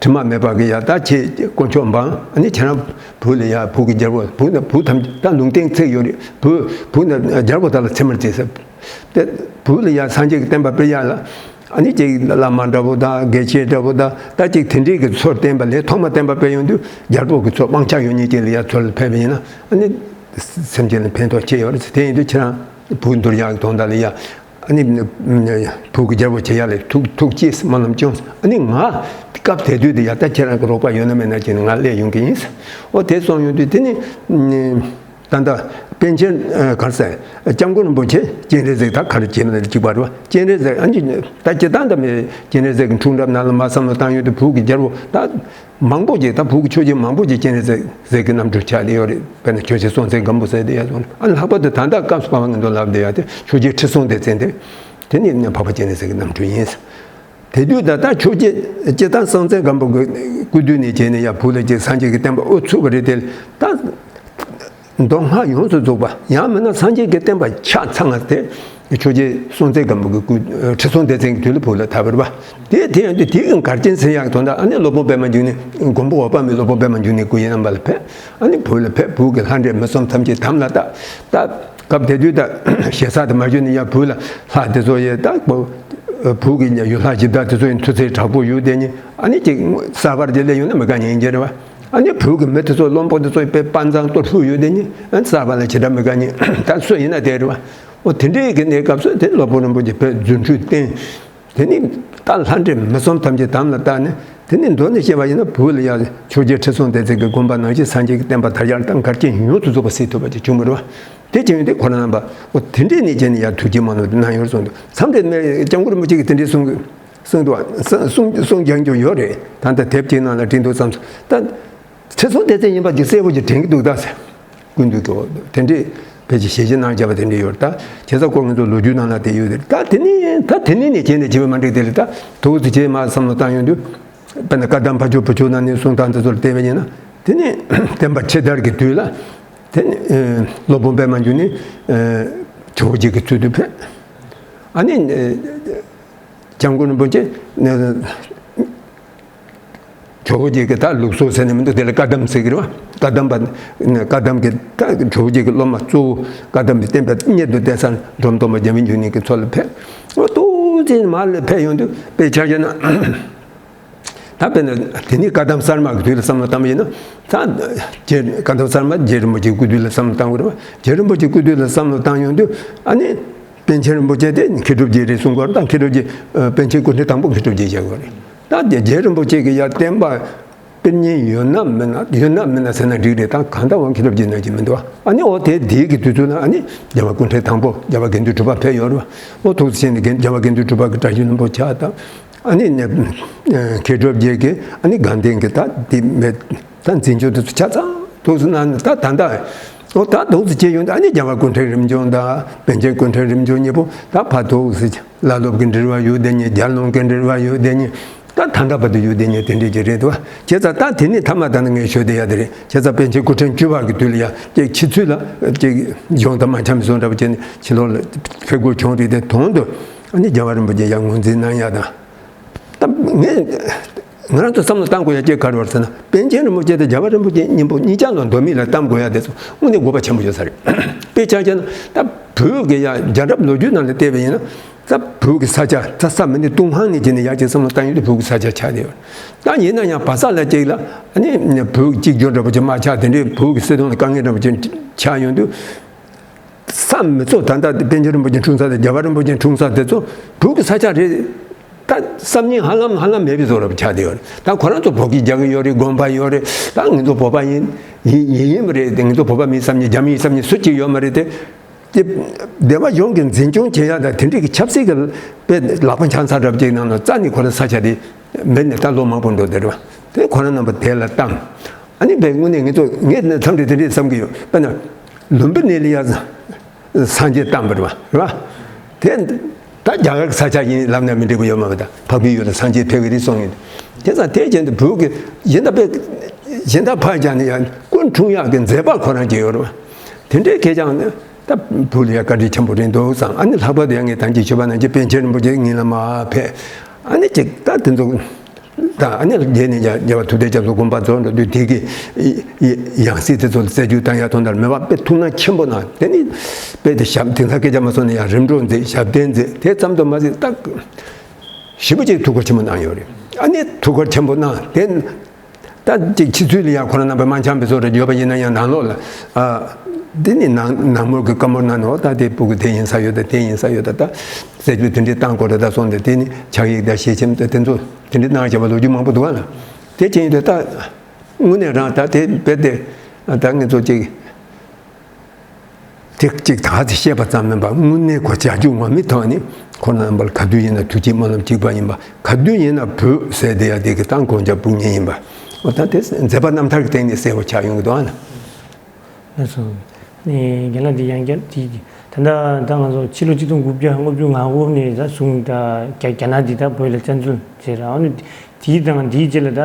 དྲི་མ་མེད་པ་གི་ཡ་ད་ཁྱེད་དཀོན་མཆོག་འབངས་ཨ་ནི་ཁྱེད་རང་བོད་ལ་ཡ་བོད་ཀྱི་རྒྱལ་པོ་བོད་ན་བོད་ཐམས་ཅད་ད་ལུང་བསྟན་ཚིག་ཡོད་རེད། བོད་བོད་ན་རྒྱལ་པོ་དག་ལ་ཚད་མར་བརྩི་ཟེར། དེ་བོད་ལ་ཡ་སངས་རྒྱས་ཀྱི་བསྟན་པ་སྤེལ་ཡ་ལ་ཨ་ནི་ཅིག་བླ་མ་འདྲ་པོ་དང་དགེ་བཤེས་འདྲ་པོ་དང་ད་ཅིག་དེ་འདྲའི་གི་ཚོ་བསྟན་པ་ལས་ཐོག་མ་བསྟན་པ་སྤེལ་ཡོང་དུས་རྒྱལ་པོ་གི་ཚོ་སྤང་བྱ་ཡོད་ཉིད་ཅིག་ལ་ཡ་ཚོ་ལ་ཕེབས་པ་ཡིན་ན་ཨ་ནི་སེམས་ཅན་ལ་ཕན་ཐོགས་ཆེ་ཡོད་རེད། དེ་ཡིན་དུས་ཁྱེད་རང་བོད་འདུལ་ཡག་གི་དོན་དག་ལ་ཡ། ཨ་ནི། བུ་གི་རྒྱལ་པོ་ཆེ་ཡ་ལས་ཐུགས་ཐུགས་ཆེས་སྨོན་ལམ་སྐྱོང་། ཨ་ནི་ང་སྐབས་དེ་དུས་དེ་ཡ་ད་ཁྱེད་རང་གི་རོགས་པ་ཡོད་ན་མེད་ན་བྱས་ནས་ང་སླེབས་ཡོང་གི་ཡིན། ཨོ་དེ་སོང་ཡོང་དུས་དེ་ནི། ད་ལྟ་པཎ་ཆེན་གར་ཟེར་སྐྱབས་མགོན་རིན་པོ་ཆེ་སྤྱན་རས་གཟིགས་ད་གར་བྱེད་ན་གཅིག་པ་རེད་བ། སྤྱན་རས་གཟིགས་ཨ་ནི་ད་ཇི་ལྟར་འདི་མེད་སྤྱན་རས་གཟིགས་ཀྱི་འཁྲུངས་རབས་ནང་ལ་མ་བསམ་བློ་བཏང་ཡོང་དུས་བུ་གི་རྒྱལ་པོ་ད། མང་པོ་ཅིག་ད་བོད་ཀྱི་ཆོས་བརྒྱུད་མང་པོ་ཅིག་སྤྱན་རས་གཟིགས་ཀྱི་རྣམ་འཕྲུལ་ཆགས་བསྡད་ཡོད་རེད། དཔེར་ན་ཆོས་རྗེ་སྲོང་བཙན་སྒམ་པོ་ཟེར་བསྡད་ཡ་སོང་ཨ་ནི་ལྷག་པར་དུ་ད་ལྟ་སྐབས་སུ་བབས་པ་ངན་དུ་ལབ་བསྡད་ཡ་དེ་ཆོས་རྗེ་ཁྲི་སྲོང་ལྡེ་བཙན་དེ། དེ་ནི་འཕགས་པ་སྤྱན་རས་གཟིགས་ཀྱི་རྣམ་འཕྲུལ་ཡིན། དེ་དུས་ད་ལྟ་ཆོས་རྗེ་སྤྱིར་བཏང་སྲོང་བཙན་སྒམ་པོ་གི་སྐུ་དུས་ནས་བྱས་ནས་ཡ་བོད་ལ་ཅིག་སངས་རྒྱས་ཀྱི་བསྟན་པ་དབུ་ཚུགས་པ་རེད་དེ་ད། མདོ་སྔགས་ཡོངས་སུ་རྫོགས་པ་ཡང་མིན་ན་སངས་རྒྱས་ཀྱི་བསྟན་པ་ཆ་ཚང་བ་དེ་ཆོས་རྗེ་སྲོང་བཙན་སྒམ་པོ་གི་སྐུ་ཁྲི་སྲོང་ལྡེ་བཙན་གྱི་དུས་ལ་བོད་ལ་དར་བ་རེད་བ། དེ་དེ་ཡང་དུས་དེའི་གི་གར་སྐྱེན་ཟེར་ཡག་དོན་དག་ཨ་ནི་སློབ་དཔོན་པད་མ་འབྱུང་གནས་མགོན་པོ་འོད་དཔག་མེད་སློབ་དཔོན་པད་མ་འབྱུང་གནས་སྐུ་ཡི་རྣམ་པ་ལ་ཕེབས། ཨ་ནི་བོད་ལ་ཕེབས་བོད་ཀྱི་ལྷ་འདྲེ་མི་གསུམ་ཐམས་ཅད་དམ་ལ་བཏགས། ད་སྐབས་དེ་དུས་ད་ཞེ་ས་དུ་མ་བརྗོད་ནས་ཡ་བོད་ལ་ལྷ་དེ་ཚོ་ཡི་ད་བོད་ཀྱི་ཡུལ་ལྷ་གཞི་བདག་དེ་ཚོ་ཡི་མཐུ་རྩལ་དྲག་པོ་ཡོད་དེ་ནི་ཨ་ནི་ཅིག་གསར་པར་དེ་སླེབས་ཡོང་ན་མི་དགའ་ཉན་གྱི་རེད་བ། ཨ་ནི་བོད་ཀྱི་མི་དེ་ཚོ་བློན་པོ་དེ་ཚོ་དཔེ་དཔའ་མཛངས་གཏོར་ཕུག་ཡོད་དེ་ནི་ཨ་ནི་གསར་པ་ལ་ཇི་འདྲ་མི་དགའ་ཉན་ད་སུ་ཡིན་ན་དེ་རེད་བ། འོ་དེ་འདྲའི་གི་གནས་སྐབས་སུ་དེ་སློབ་དཔོན་རིན་པོ་ཆེ་དཔེ་རྫུ་འཕྲུལ་བསྟན། དེ་ནི་ད་ལྷ་འདྲེ་མི་གསུམ་ཐམས་ཅད་དམ་ལ་བཏགས་ནས་དེ་ནི་མདོ་ནས་བཤད་པ་ཡིན་ན་བོད་ལ་ཡ་ཆོས་རྗེ་ཁྲི་སྲོང་ལྡེ་བཙན་གྱི་དགོངས་པ་ནང་བཞིན་སངས་རྒྱས་ཀྱི་བསྟན་པ་དར་ཡག་དང་གར་སྐྱེན་ཡོངས་སུ་རྫོགས་པ་སྲིད་ཐུབ་པ་ཅིག་བྱུང་བ་རེད་བ། དེ་བྱུང་ཡོད་དེ་ཁོ་རང་རྣམ་པ་འོ་དེ་འདྲའི་གནས་ཅན་ནས་ཡ་ཐུགས་རྗེ་མ་ནོར་དུ་གནང་ཡོད་གསུངས་འདུག་མཚམས་རེ་སྐྱབས་མགོན་རིན་པོ་ཆེ་གིས་དེ་འདྲའི་གསུང་གི་གསུང་འདུག་བ། གསུང་གསུང་རྒྱག་རྒྱུ་ཡོད་རེད། ད་ལྟ་དེབ་ཅིག་ནང་ལ་བྲིས་འདུག་བསམ་སོང་། ད་ཁྲི་སྲོང་ལྡེ་བཙན་ཡིན་པ་ཅིག་གསལ་པོ་ཅིག་དྲན་གྱི་འདུག་ད་ཟེར། ཀུན་འདུས་ཀྱི་འོག་ཏུ་དེ་འདྲའི་ཕལ་ཆེར་ཞལ་བཞེས་གནང་བྱས་པ་དེ་འདྲ་ཡོད་རེད། ད་བྱས་ཙང་ཁོ་ང་ཚོ་ལོ་རྒྱུས་ནང་ལ་དེ་ཡོད་རེད། ད་དེ་ནས་ད་དེ་ནས་ནས་བྱས་ནས་བྱས་པ་མ་འགྲིག་དེ་ལས་ད་དུག་ཏུ་བྱས་མ་བསམ་བློ་བཏང་ཡོང་དུས་དཔེར་ན་བཀའ་གདམས་ཕ་ཇོ་བུ་ཆུང་རྣམ་གཉིས་གསུང་སྟངས་དེ་ཚོ་ལ་བལྟས་པ་ཡིན་ན་དེ་ནས་བསྟན་པ་ཕྱི་དར་གྱི་དུས་ལ་དེ་ནས་སློབ་དཔོན་པད་མ་འབྱུང་གནས་ཇོ་བོ་རྗེ་གི་ཚུལ་དུ་ཕེབས། ཨ་ནི། སྐྱབས་མགོན་རིན་པོ་ཆེ། ཇོ་བོ་རྗེ་གི་ད་ལུགས་སྲོལ་ཟེར་ནས་མི་འདུག་དེ་ལ་བཀའ་གདམས་ཟེར་གི་རེད་བ། བཀའ་གདམས་པ། བཀའ་གདམས་ཀྱི་ད་ཇོ་བོ་རྗེ་གི་སློབ་མ་གཙོ་བོ་བཀའ་གདམས་པའི་བསྟན་པའི་གཉེར་དུ་བསྟེན་ས་འབྲོམ་སྟོན་པ་རྒྱ་མི་འབྱུང་གནས་ཀྱི་ཚོ་ལ་ཕེབས། འོ་ཏོ། ཚེ་མར་ལ་ཕེབས་ཡོང་དུས་དཔེ་ཆ་བཞག་ན། ད་དཔེར་ན་དེ་ནས་བཀའ་གདམས་གསར་མ་གི་དུས་ལ་བསམ་བློ་བཏང་བ་ཡིན་ན། ད་རྗེ་བཀའ་གདམས་གསར་མ་རྗེ་རིན་པོ་ཆེའི་སྐུ་དུས་ལ་བསམ་བློ་བཏང་དགོས་རེད་བ། རྗེ་རིན་པོ་ཆེའི་སྐུ་དུས་ལ་བསམ་བློ་བཏང་ཡོང་དུས་ཨ་ནི། པཎ་ཆེན་རིན་པོ་ཆེ་དེ་མཁས་གྲུབ་རྗེ་རེད་གསུང་གི་ཡོད་རེད། ད་མཁས་གྲུབ་རྗེ། པཎ་ཆེན་སྐུ་ཕྲེང་དང་པོ་མཁས་གྲུབ་རྗེ་བྱ་དགོས་རེད། ད་རྗེ་རིན་པོ་ཆེ་གི་ཡ་བསྟན་པ། དཔེ་རྙིང་ཡོད་ན་མེད་ན། ཡོད་ན་མེད་ན་ཟེར་ན་འགྲིག་རེད། ད་གང་ལྟར་འོང་མཁས་གྲུབ་རྗེ་ན་གི་མི་འདུག་ཨ་ནི་འོ་དེ་དེའི་གི་དུས་ཚོད་ན་ཨ་ནི་རྒྱལ་བ་སྐུ་ཕྲེང་དང་པོ་རྒྱལ་བ་དགེ་འདུན་གྲུབ་པ་ཕེབས་ཡོད་རེད་བ། འོ་ཐུགས་སུ་ཆེ་ནས་རྒྱལ་བ་དགེ་འདུན་གྲུབ་པ་གི་བཀྲ་ཤིས་ལྷུན་པོ་ཆགས་དང་། ཨ་ནི་ནས་མཁས་གྲུབ་རྗེ་གི་ཨ་ནི་དགའ་ལྡན་གི་ད་དེ་མེད། ད་འཛིན་སྐྱོང་དེ་ཚོ་ཆ་ཚང་ཐུགས་སུ་ན་ད་ད་ད། འོ་ད་ཐུགས་སུ་ཆེ་ཡོང་དུས་ཨ་ནི་རྒྱལ་བ་སྐུ་ཕྲེང་རིམ་བྱོན་དང་པཎ་ཆེན་སྐུ་ཕྲེང་རིམ་བྱོན་གཉིས་པོ་ད་ཕར་ཐུགས་སུ་ཆེ། བླ་སློབ་ཀྱི་འབྲེལ་བ་ཡོད་དེ་ཉིད། རྒྱལ་བློན་གྱི་འབྲེལ་བ་ཡོད་དེ་ཉིད། ད་ད་ལྟ་བར་དུ་ཡོད་དེ་ཉིད་དེ་འདྲས་ཀྱི་རེད་དོ། བྱས་ཙང་ད་དེ་ནི་ཐ་མ་ད་ནི་ངས་ཤོད་བསྡད་ཡ་དེ་རེད། བྱས་ཙང་པཎ་ཆེན་སྐུ་ཕྲེང་བཅུ་པ་གི་དུས་ལ་ཡ་ཅིག་ཕྱི་ཚུལ་ལ་ཅིག་གཞུང་དང་མ་འཆམ་བཟོ་འདྲ་པོ་བྱས་ནས་ཕྱི་ལོགས་ལ་ཕེབས་དགོས་བྱུང་རེད་དེ། དོན་དུ་ཨ་ནི་རྒྱལ་བ་རིན་པོ་ཆེ་ཡ་ངོས་འཛིན་གནང་ཡ་དང་། ད་ངས་ང་རང་ཚོ་བསམ་བློ་བཏང་དགོས་ཡ་ཅིག་ག་རེ་རེད་ཟེར་ན། པཎ་ཆེན་རིན་པོ་ཆེ་དང་རྒྱལ་བ་རིན་པོ་ཆེ་གཉིས་པོ་གཉིས་ཆ་ལ་འདོད་མི་ལ་གཏམ་དགོས་ཡ་དེ་ཚོ་དངོས་གནས་དགོས་པ་ཆེན་པོ་ཡོད་ས་རེད། དཔེ་ཆ་བཞག་ན་ད་བོད་ཀྱི་ཡ་རྒྱལ་རབས་ལོ་རྒྱུས་ནང་ལ་བལྟས་པ་ཡིན་ན། ད་བོད་ཀྱི་ས་ཆ་ད་ས་མི་ནི་ཏུན་ཧོང་ནས་བྱས་ནས་ཡར་ཅིག་བསམ་བློ་བཏང་ཡོང་དུས་བོད་ཀྱི་ས་ཆ་ཆགས་བསྡད་ཡོད། ད་ཡིན་ན་ཡང་བ་ས་ལ་ཅིག་ལ་ཨ་ནི་བོད་གཅིག་གྱུར་འདྲ་པོ་ཅིག་མ་ཆགས། དེ་འདྲའི་བོད་ཀྱི་སྲིད་དོན་ལ་དཀའ་ངལ་འདྲ་པོ་ཅིག་ཆགས་ཡོང་དུས། ས་མི་ཚོ་ད་ལྟ་པཎ་ཆེན་རིན་པོ་ཆེ་འཁྲུངས་ས་དེ། རྒྱལ་བ་རིན་པོ་ཆེ་འཁྲུངས་ས་དེ་ཚོ་བོད་ཀྱི་ས་ཆ་རེད། ད་བསམ་ཉིན་ཧ་ལམ་ཧ་ལམ་མེད་པའི་བཟོ་འདྲ་པོ་ཆགས་བསྡད་ཡོད་རེད། ད་ཁོ་རང་ཚོ་བོད་སྐད་རྒྱག་གི་ཡོད་རེད། དགོན་པ་ཡོད་རེད། ད་ང་ཚོ་བོད་པ་ཡིན་ཡིན་ཡིན་ཡིན་པ་རེད་དེ། ང་ཚོ་བོད་པ་མིན་བསམ་ཉིན། རྒྱ་མི་ཡིན་བསམ་ཉིན་སུ་གཅིག་ཡོད་མ་རེད་དེ། དེ་སྡེ་བ་གཞུང་གི་འཛིན་སྐྱོང་བྱེད་ཡ་དང་དེ་འདྲའི་གི་ཆབ་སྲིད་ཀྱི་དཔེ་ལག་པ་འཆང་ས་འདྲ་པོ་ཅིག་ནང་ན་རྩ་ནས་ཁོ་རང་ས་ཆ་དེ་མེད་ནས་ད་ལོ་མང་པོ་འགྲོ་བསྡད་རེད་བ། དེ་ཁོ་རང་རྣམ་པ་དེ་ལ་བཏང་། ཨ་ནི་བས་དངོས་གནས་ངེད་ཚོ་ངས་ནས་འཚམས་འདྲི་དེ་འདྲས་བསམ་གྱི་ཡོད། དཔེར་ན། ལུམ་བི་ནི་ལ་ཡ་སངས་རྒྱས་བལྟམས་པ་རེད་བ། རེད་བ། དེ་ད་རྒྱ་གར་ས་ཆ་ཡིན་ལབ་ན་མི་འགྲིག་པ་ཡོད་མ་རེད། ད་འཕགས་པའི་ཡུལ་ལ་སངས་རྒྱས་ཕེབས་ཀྱི་རེད་གསུངས་ཡོད། དེ་ཙང་དེ་བཞིན་དུ་བོད་ཀྱི་གཞན་དག་པས་གཞན་དག་ཕར་བཞག་ནས་ཡང་སྐུ་འཁྲུངས་ཡག་གི་མཛད་པ་ཁོ་རང་གི་ཡོད་རེད་བ། དེ་འདྲའི་སྐད་ཆ་ནི་ད་བོད་ལ་ཡང་བཀའ་དྲིན་ཆེན་པོ་རེད་འདུག་བསམ། ཨ་ནི་ལྷག་པར་དུ་ཡང་ངས་ད་གིན་ཞུས་པ་ནང་བཞིན་པཎ་ཆེན་རིན་པོ་ཆེ་ངེད་ལ་མར་ཕེབས། ཨ་ནི་ཅིག་ད་དེ་ཚོ། ད་ཨ་ནི་རྗེས་ནས་ཡང་རྒྱལ་བ་ཐུབ་བསྟན་རྒྱ་མཚོ་དགོངས་པ་རྫོགས་འགྲོ་དུས་དེ་གི་ཡང་སྲིད་དེ་ཚོ་ལ་རྩད་གཅོད་བཏང་ཡ་དོན་དག་མེད་པ་དཔེ་ཐུགས་སྣང་ཆེན་པོ་གནང་། དེ་ནི་དཔེ་དེ་ཞབས་དེང་སང་སྐད་ཆ་མ་སོང་ན་ཡང་རིམ་གྲོ་མཛད། ཞབས་བརྟན་མཛད། དེ་ཙམ་དུ་མ་ཟད་ད་ཞེ་པོ་ཅིག་ཐུགས་ཁུར་ཆེན་པོ་གནང་ཡོད་རེད། ཨ་ནི་ཐུགས་ཁུར་ཆེན་པོ་གནང་། དེ་ད་ཅིག་ཕྱི་ཚུལ་ལ་ཡང་ཁོ་རང་རྣམ་པ་མ་འཆམ་པའི་བཟོ་འདྲ་ཡོད་པ་ཡིན་ན་ཡང་ནང་ལོགས་ལ་ཨ་དེ་ནི་ནང་ནང་མོལ་གྱི་བཀའ་མོལ་གནང་ནོ། ད་དེ་སྤུ་གུ་དེ་ཡིན་ས་ཡོད་ད། དེ་ཡིན་ས་ཡོད་ད། ད་རྩད་གཅོད་དེ་འདྲས་བཏང་དགོས་རེད་ད་གསུངས་ཏེ། དེ་ནི་ཕྱག་ཡིག་དང་ཞལ་ཆེམས་དང་དེ་ཚོ་དེ་འདྲས་གནང་བྱས་པ་ལོ་རྒྱུས་མང་པོ་འདུག་བ་ལ། དེ་བྱས་ཡོད་དུས་ད་དངོས་གནས་རང་ད་དེ་རྦད་དེ་ད་ངེད་ཚོ་ཅིག་དེ་ཅིག་ད་ཚེ་བཤད་པ་ཙམ་མིན་པར་དངོས་གནས་ཁོ་བྱ་རྒྱུ་ངོ་མའི་ཐོག་ནས་ཁོ་རྣམ་པར་ག་དུས་ཡིན་ན་ཐུགས་བསྐྱེད་སྨོན་ལམ་གཅིག་པ་ཡིན་པ། ག་དུས་ཡིན་ན་བོད་ཟེར་བསྡད་ཡ་དེ་གི་ད་གོ་ཆ་སྤུ་ཉེ་ཡིན་པ། འོ་ད་དེ་མཛད་པ་རྣམ་ཐར་གྱི་སྟེང་ནས་གསལ་པོ་ཆགས་ཡོང་གི་འདུག་ཨ་ན། ལགས་སོ། ནས་རྒན་ལགས་འདི་ཡང་བསྐྱར་དེ་ད་ལྟ་ད་ང་ཚོ་ཕྱི་ལོ་ཆིག་སྟོང་དགུ་བརྒྱ་ལྔ་བཅུ་ང་དགུ་ནས་ད་བཟུང་ད་རྒྱ་རྒྱ་ནག་འདི་ད་བོད་ལ་བཙན་འཛུལ་བྱས་ར། ཨ་ནི་དེའི་དང་དེའི་རྗེས་ལ་ད་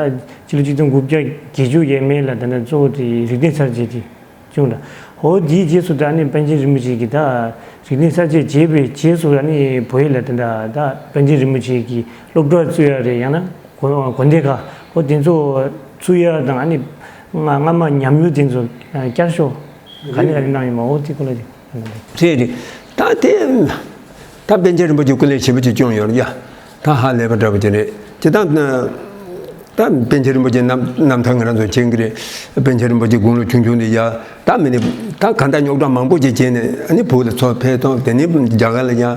ཕྱི་ལོ་ཆིག་སྟོང་དགུ་བརྒྱ་བརྒྱད་ཅུ་ཡས་མས་ལ་ད་ལྟ་གཙོ་བོ་དེ་རིག་གནས་གསར་བརྗེ་དེ་བྱུང་ར། འོ་དེའི་རྗེས་སུ་ད་ནི་པཎ་ཆེན་རིན་པོ་ཆེ་གིས་ད་རིག་གནས་གསར་བརྗེ་བྱས་པའི་རྗེས་སུ་ད་ནི་བོད་ཡིག་ལ་ད་ད་ད་པཎ་ཆེན་རིན་པོ་ཆེ་གིས་སློབ་གྲྭ་བཙུགས་ཡ་རེད། ཡང་ན་དགོན་དགོན་སྡེ་ཁག་འོ་དེ་ཚོ་བཙུགས་ཡ་དང་། ཨ་ནི་སྔ་སྔ་མ་ཉམས་མྱོང་དེ་ཚོ་བསྐྱར་ཞོག་ག་ནས་ག་ནས་གནང་ཡོད་མ། འོ་དེ་སྐོར་ལ་དེ། རེད་རེད། ད་དེ་ད་པཎ་ཆེན་རིན་པོ་ཆེ་སྐུ་ལས་ཞེ་པོ་ཅིག་བསྐྱོན་ཡོད་རེད་ཡ། ད་ཧ་ལས་པ་འདྲ་པོ་ཅིག་རེད། ཇི་ལྟར་ད་པཎ་ཆེན་རིན་པོ་ཆེ་རྣམ་རྣམ་ཐར་ང་རང་ཚོ་མཁྱེན་གྱི་རེད། པཎ་ཆེན་རིན་པོ་ཆེ་དགུང་ལོ་ཆུང་ཆུང་དེ་ཡ། ད་མི་ནི་ད་གང་ལྟར་རྙོག་དྲ་མང་པོ་ཅིག་བྱས་ནས་ཨ་ནི་བོད་ལ་ཚུར་ཕེབས་ཐོག་དེ་ནས་རྒྱ་གར་ལ་ཡ། ཨ་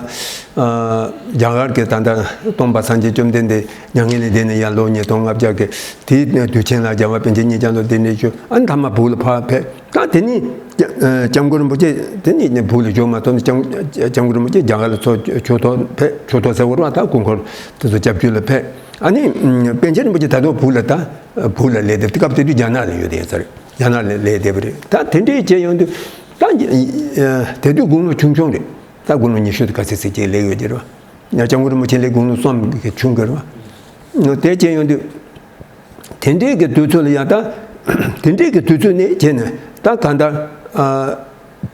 རྒྱ་གར་གྱི་ད་ལྟ་སྟོན་པ་སངས་རྒྱས་བཅོམ་ལྡན་འདས་མྱ་ངན་ལས་འདས་ནས་ཡ་ལོ་ཉིས་སྟོང་ལྔ་བརྒྱ་གི་དེའི་དུས་ཆེན་ལ་རྒྱལ་བ་པཎ་ཆེན་ཉིད་ཀྱང་ལོ་དེ་འདྲའི་ཞུ། ཨ་ནི་མཐའ་མ་བོད་ལ་ཕར་ཕེབས། ད་དེ་ནི་སྐྱབས་སྐྱབས་མགོན་རིན་པོ་ཆེ་དེ་ནི་བོད་ལ་བཞུགས་མ་ཐུབ་ནས་སྐྱབས་སྐྱབས་མགོན་རིན་པོ་ཆེ་རྒྱ་གར་ལ་ཚུར་ཆོས་ཐོག་ཕེབས། ཆོས་ཐོག་ཟེར་བ་རེད་བ། ད་སྐུ་འཁོར་དེ་ཚོ་སྐྱབས་བཅོལ་ལ་ཕེབས། ཨ་ནི་པཎ་ཆེན་རིན་པོ་ཆེ་ད་དུང་བོད་ལ་ད་བོད་ལ་སླེབས་ཏེ། སྐབས་དེ་དུས་རྒྱ་ནག་ལ་ཡོད་དེ་ཡིན་ས་རེད། རྒྱ་ནག་ལ་སླེབས་བསྡད་པ་རེད། ད་དེ་འདྲས་བྱས་ཡོང་དུས་ད་དེ་དུས་དགུང་ལོ་ཆུང་ཆུང་རེད། ད་དགུང་ལོ་ཉི་ཤུ་དང་ག་ཚད་ཚད་ཅིག་སླེབས་ཡོད་ཀྱི་རེད་བ། ཡང་སྐྱབས་མགོན་རིན་པོ་ཆེ་ལས་དགུང་ལོ་གསུམ་གྱི་ཆུང་གི་རེད་བ། དེ་བྱས་ཡོང་དུས། དེ་འདྲའི་གི་དུས་ཚོད་ལ་ཡང་ད། དེ་འདྲའི་གི་དུས་ཚོད་ནས་བྱས་ནས་ད་གང་ལྟར། ཨ།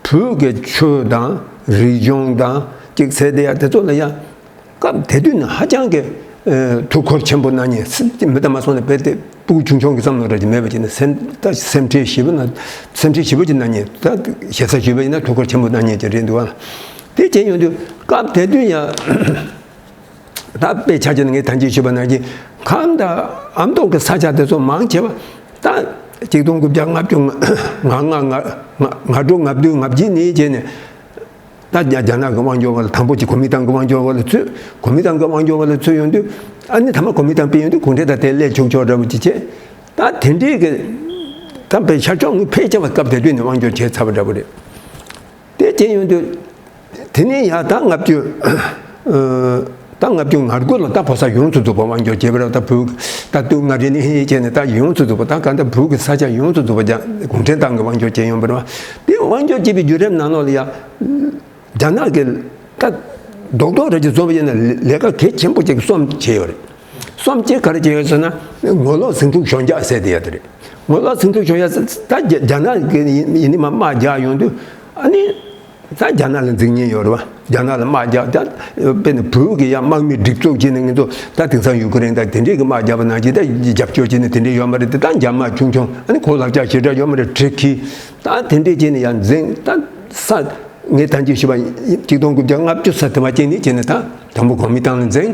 བོད་ཀྱི་ཆོས་དང་རིག་གཞུང་དང་ཅིག་ཟེར་དེ་ཡ་དེ་ཚོ་ལ་ཡང་། སྐབས་དེ་དུས་ནས་ཧ་ཅང་གི། ཨ། ཐུགས་ཁུར་ཆེན་པོ་གནང་མཁན་མི་དང་མ་སོང་ནས་དཔེ་དེ་སྤུ་གུ་ཆུང་ཆུང་གི་བསམ་བློ་འདྲ་ཅིག་མེད་པ་ཅིག་ནས་སེམས་ད་སེམས་ཁྲལ་ཞེ་པོ་གནང་། སེམས་ཁྲལ་ཞེ་པོ་ཅིག་གནང་མཁན། ད་ཞེ་ས་ཞུས་པ་ཡིན་ན་ཐུགས་ཁུར་ཆེན་པོ་གནང་མཁན་ཅིག་རེད་འདུག་བ། དེ་བྱས་ཡོང་དུས་སྐབས་དེ་དུས་ཡང་། ད་དཔེ་ཆ་བཞག་ན་ངས་ད་གིན་ཞུས་པ་ནང་བཞིན་ཁམས་དང་ཨ་མདོ་གི་ས་ཆ་དེ་ཚོ་མང་ཆེ་བ་ད་ཆིག་སྟོང་དགུ་བརྒྱ་ལྔ་བཅུ་ང་ལྔ་ང་ལྔ་དྲུག་ལྔ་བདུན་ལྔ་བརྒྱད་ནས་བྱས་ནས། ད་རྒྱ་རྒྱ་ནག་གི་དབང་སྒྱུར་འོག་ལ་དང་པོ་གཅིག་གོ་མིན་ཏང་གི་དབང་སྒྱུར་འོག་ལ་ཚུད། གོ་མིན་ཏང་གི་དབང་སྒྱུར་འོག་ལ་ཚུད་ཡོང་དུས་ཨ་ནི་མཐའ་མ་གོ་མིན་ཏང་སྤེལ་ཡོང་དུས་གུང་ཁྲན་ཏང་དེ་སླེབས་ཆོག་ཆོག་འདྲ་པོ་ཅིག་བྱས། ད་དེ་འདྲའི་གི་ད་དཔེ་ཤར་ཕྱོགས་ངོས་ཕལ་ཆེ་བ་སྐབས་དེ་དུས་ནས་དབང་སྒྱུར་བྱས་ཚར་བ་འདྲ་པོ་རེད། དེ་བྱས་ཡོང་དུས་དེ་ནས་ཡང་ད་ལྔ་བཅུ་ད་ལྔ་བཅུ་ང་དགུ་ལ་ད་ཕོ་གསར་ཡོངས་སུ་རྫོགས་པ་དབང་སྒྱུར་བྱས་པ་རེད། ད་བོད་ད་སྟོད་མངའ་རིས་ནས་ཧེ་ཧེ་བྱས་ནས་ད་ཡོངས་སུ་རྫོགས་པ་ད་ག་ད་བོད་ཀྱི་ས་ཆ་ཡོངས་སུ་རྫོགས་པ་རྒྱ་གུང་ཁྲན་ཏང་གི་དབང་སྒྱུར་བྱས་ཡོང་བ་རེད་བ། དེ་དབང་སྒྱུར་བྱས་པའི་བརྒྱུད་རིམ་ནང་ལོགས་ལ་ཡང་རྒྱ་ནག་གི་ད་རྡོག་རྡོག་རེ་ཅིག་བཟོ་བ་ཡིན་ན་ལས་ལས་ཀ་གལ་ཆེན་པོ་ཅིག་གསུམ་བྱས་ཡོད་རེད། གསུམ་གཅིག་ག་རེ་བྱས་ཡོད་ཟེར་ན་ངོ་ལོག་ཟིང་འཁྲུག་གཞོན་སྐྱེས་ཟེར་དེ་ཡོད་དེ་རེད། ངོ་ལོག་ཟིང་འཁྲུག་གཞོན་སྐྱེས་ཟེར་ད་རྒྱ་རྒྱ་ནག་གི་ཡིན་ཡིན་ནི་མ་དམག་རྒྱག་ཡོང་དུས་ཨ་ནི་ད་རྒྱ་ནག་ལ་འཛིང་ཉེན་ཡོད་རེད་བ། རྒྱ་ནག་ལ་དམག་རྒྱག་ད་དཔེར་ན་བོད་ཀྱི་ཡང་དམག་མི་སྒྲིག་འཛུགས་བྱས་ནས་ངེད་ཚོ་ད་དེང་སང་ཡུ་ཀེ་རེན་དང་དེ་འདྲས་ཀྱི་དམག་རྒྱག་པ་ནང་བཞིན་ད་རྒྱབ་སྐྱོར་བྱས་ནས་དེ་འདྲས་ཡོད་མ་རེད་དེ། ད་རྒྱ་དམག་ཆུང་ཆུང་ཨ་ནི་ཁོ་ལག་ཆ་ཞེ་དྲག་ཡོད་མ་རེད། གྲི་ཁྱེར་ད་དེ་འདྲས་བྱས་ནས་ཡང་འཛིང་ད་ས། ངས་ད་གིན་ཞུས་པ་ཆིག་སྟོང་དགུ་བརྒྱ་ལྔ་བཅུ་ས་དེ་མ་ཅན་ནས་བྱས་ནས་ད་དང་པོ་གོ་མིན་ཏང་ལ་འཛིང་།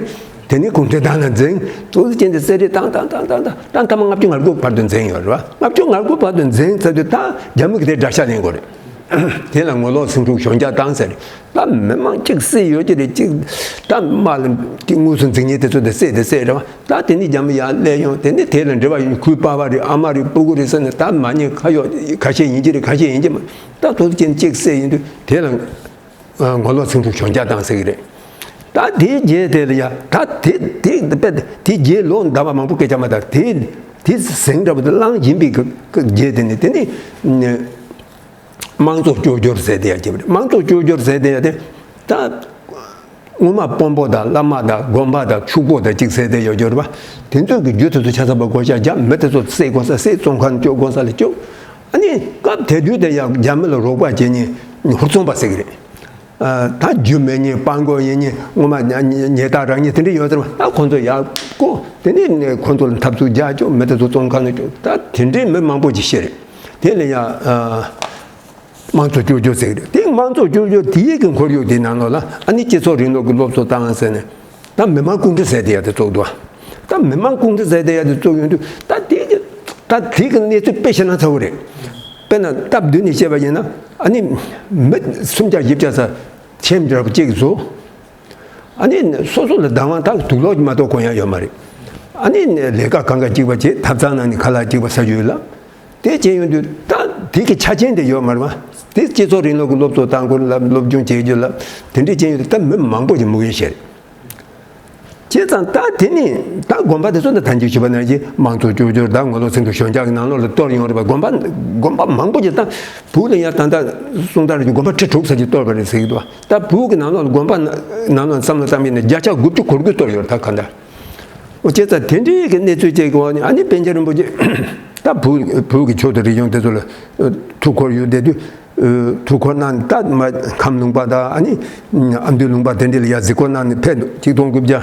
དེ་ནས་གུང་ཁྲན་ཏང་ལ་འཛིང་། ཏོག་ཙམ་བྱས་ནས་གསེར་རི་ཏང་ཏང་ཏང་ཏང་ཏང་ད་མཐའ་མ་ལྔ་བཅུ་ང་དགུ་བར་དུ་འཛིང་ཡོད་རེད་བ། ལྔ་བཅུ་ང་དགུ་བར་དུ་འཛིང་ཚར་དུས་ད་རྒྱ་མི་གི་དེ་དགྲ་ཤ་ལེན་དགོས་རེད། དེ་ལ་ངོ་ལོག་ཟིང་འཁྲུག་གཞོན་སྐྱེས་ཏང་ཟེར་རེད། ད་མི་མང་གཅིག་བསད་ཡོད་ཀྱི་རེད། གཅིག་ད་དམག་ལ་དངོས་སུ་འཛིང་མཁན་དེ་ཚོ་དེ་བསད་དེ་བསད་རེད་བ། ད་དེ་ནས་རྒྱ་མི་ཡར་སླེབས་ཡོང་། དེ་ནས་དེ་ལ་འབྲེལ་བ་ཡོད་ཁུལ་པ་བ་རེད། ཨ་མ་རེད། སྤུ་གུ་རེད་ཟེར་ནས་ད་མ་ཉེས་ཁ་གཡོག་ཁ་ཤས་ཡིན་གྱི་རེད། ཁ་ཤས་ཡིན་གྱི་མ། ད་ཐོག་ཅན་གཅིག་བསད་ཡིན་དུས་དེ་ལ་ངོ་ལོག་ཟིང་འཁྲུག་གཞོན་སྐྱེས་ཏང་ཟེར་གྱི་རེད། ད་དེའི་རྗེས་དེ་ལ་ཡ་ད་དེ་དེ་དཔེ་དེའི་རྗེས་ལོ་ཟླ་བ་མང་པོ་སྐད་ཆ་མ་ད་དེ་དེ་ཟིང་འདྲ་པོ་དེ་བླངས་ཡིན་པའི་རྗེས་དེ་ནས་དེ་ནས་དམངས་གཙོ་བཅོས་བསྒྱུར་ཟེར་དེ་ཡ་བྱེད་པ་རེད། དམངས་གཙོ་བཅོས་བསྒྱུར་ཟེར་དེ་ཡ་དེ་ད། སྔོན་མ་དཔོན་པོ་དང་བླ་མ་དང་དགོན་པ་དང་ཕྱུག་པོ་དང་གཅིག་བསད་དེ་ཡོད་རྒྱུ་རེད་པ། དེ་ཚོ་གི་རྒྱུ་དེ་ཚོ་ཆ་ཚང་པ་བགོ་བཤའ་རྒྱབ། མི་དེ་ཚོ་བསད་དགོས་ས་བསད། བཙོན་ཁང་བཅུག་དགོས་ས་ལ་བཅུག། ཨ་ནི་སྐབས་དེ་དུས་དེ་ཡང་རྒྱ་མི་ལ་རོགས་པ་བྱེད་མཁན་ཧུར་བརྩོན་པ་ཟེར་གི་རེད། ཨ། ད་རྒྱུ་མེད་མཁན་དཔའ་རྒོད་ཡིན་མཁན་སྔོན་མ་ཉ་ཉ་ཉེས་རྟགས་རག་མཁན་དེ་འདྲ་ཡོད་ཟེར་བ། ད་ཁོ་ཚོ་ཡར་བཀོད་དེ་ནས་ཁོ་ཚོ་ལ་འཐབ་རྩོད་རྒྱག་བཅུག། མི་དེ་ཚོ་བཙོན་ཁང་ལ་བཅུག། ད་དེ་འདྲའི་མི་མང་པོ་ཅིག་ཤི་རེད། དེ་ལ་ཡང་། ཨ། དམངས་གཙོ་བཅོས་བསྒྱུར་ཟེར་གྱི་རེད། དེ་དམངས་གཙོ་བཅོས་བསྒྱུར་དེའི་གི་ཁོར་ཡུག་དེའི་ནང་ལོགས་ལ་ཨ་ནི་སྤྱི་ཚོགས་རིང་ལུགས་ཀྱི་སློབ་གསོ་བཏང་ཟེར་ནས་ད་མི་དམངས་ཀུང་ཀྲི་ཟེར་དེ་ཡ་དེ་བཙུགས་འདུག། ད་མི་དམངས་ཀུང་ཀྲི་ཟེར་དེ་ཡ་དེ་བཙུགས་ཡོང་དུས་ད་དེ་གི་ད་དེ་གི་གནས་ཚུལ་དཔེ་བཤད་ན་ཚ་བོ་རེད། དཔེར་ན་སྟབས་བསྟུན་ནས་བཤད་པ་ཡིན་ན་ཨ་ནི་མི་སུམ་བརྒྱ་བཞི་བརྒྱ་ས་ཁྱིམ་འདྲ་པོ་གཅིག་བཟོ། ཨ་ནི་སོ་སོ་ལ་བདག་དབང་ད་དུག་ལོག་མ་གཏོགས་གོན་ཡ་ཡོད་མ་རེད། ཨ་ནི་ལས་ཀ་གང་ག་གཅིག་པ་བྱེད། ཐབ་ཚང་ནང་ནས་ཁ་ལག་གཅིག་པ་ཟ་རྒྱུ་ལ། དེ་བྱས་ཡོང་དུས་ད་དེ་གི་ཆ་རྐྱེན་དེ་ཡོད་མ་རེད་བ། དེ་སྤྱི་ཚོགས་རིང་ལུགས་ཀྱི་སློབ་གསོ་བཏང་དགོས་ལ་སློབ་སྦྱོང་བྱེད་རྒྱུ་ལ་དེ་འདྲས་བྱས་ཡོང་དུས་ད་མི་མང་པོ་ཞིག་མུ་གེ་ཤི་རེད། བྱས་ཙང་ད་དེ་ནི་ད་དགོན་པ་དེ་ཚོ་ད་ཐམས་ཅད་ཞུས་པ་ནང་བཞིན་དམངས་གཙོ་བཅོས་བསྒྱུར་ད་ངོ་ལོག་ཟིང་འཁྲུག་གཞོན་སྐྱེས་ཀྱི་ནང་ལོགས་ལ་གཏོར་ཡོང་རེད་པ། དགོན་པ་དགོན་པ་མང་པོ་ཞིག་ད་བོད་ལ་ཡང་ད་ལྟ་གསུང་སྟངས་རེ་བཞིན་དགོན་པ་ཁྲི་དྲུག་ཙམ་ཞིག་གཏོར་བ་རེད་ཟེར་གྱི་འདུག། ད་བོད་ཀྱི་ནང་ལོགས་ལ་དགོན་པ་ནང་ལོགས་བསམ་བློ་བཏང་བ་ཡིན་ན་བརྒྱ་ཆ་དགུ་བཅུ་གོ་དགུ་གཏོར་ཡོད་རེད་ད་ག་འདྲ། འོ་བྱས་ཙང་དེ་འདྲའི་གི་གནས་ཚུལ་ཅིག་གི་འོག་ནས་ཨ་ནི་པཎ་ཆེན་རིན་པོ་ཆེ་ད་བོད་བོད་ཀྱི་ཆོས་དང་རིག་གཞུང་དེ་ཚོ་ལ་ཐུགས་ཁུར་ཡོད་བསྡད་དུས། ཐུགས་ཁུར་གནང་ནས་ད་མ་ཁམས་ལུང་པ་དང་ཨ་ནི་ཨ་མདོའི་ལུང་པ་དེ་འདྲ་ལ་ཡ་གཟིགས་སྐོར་གནང་ནས་ཕེབས་འདུག། ཆིག་སྟོང་དགུ་བརྒྱ་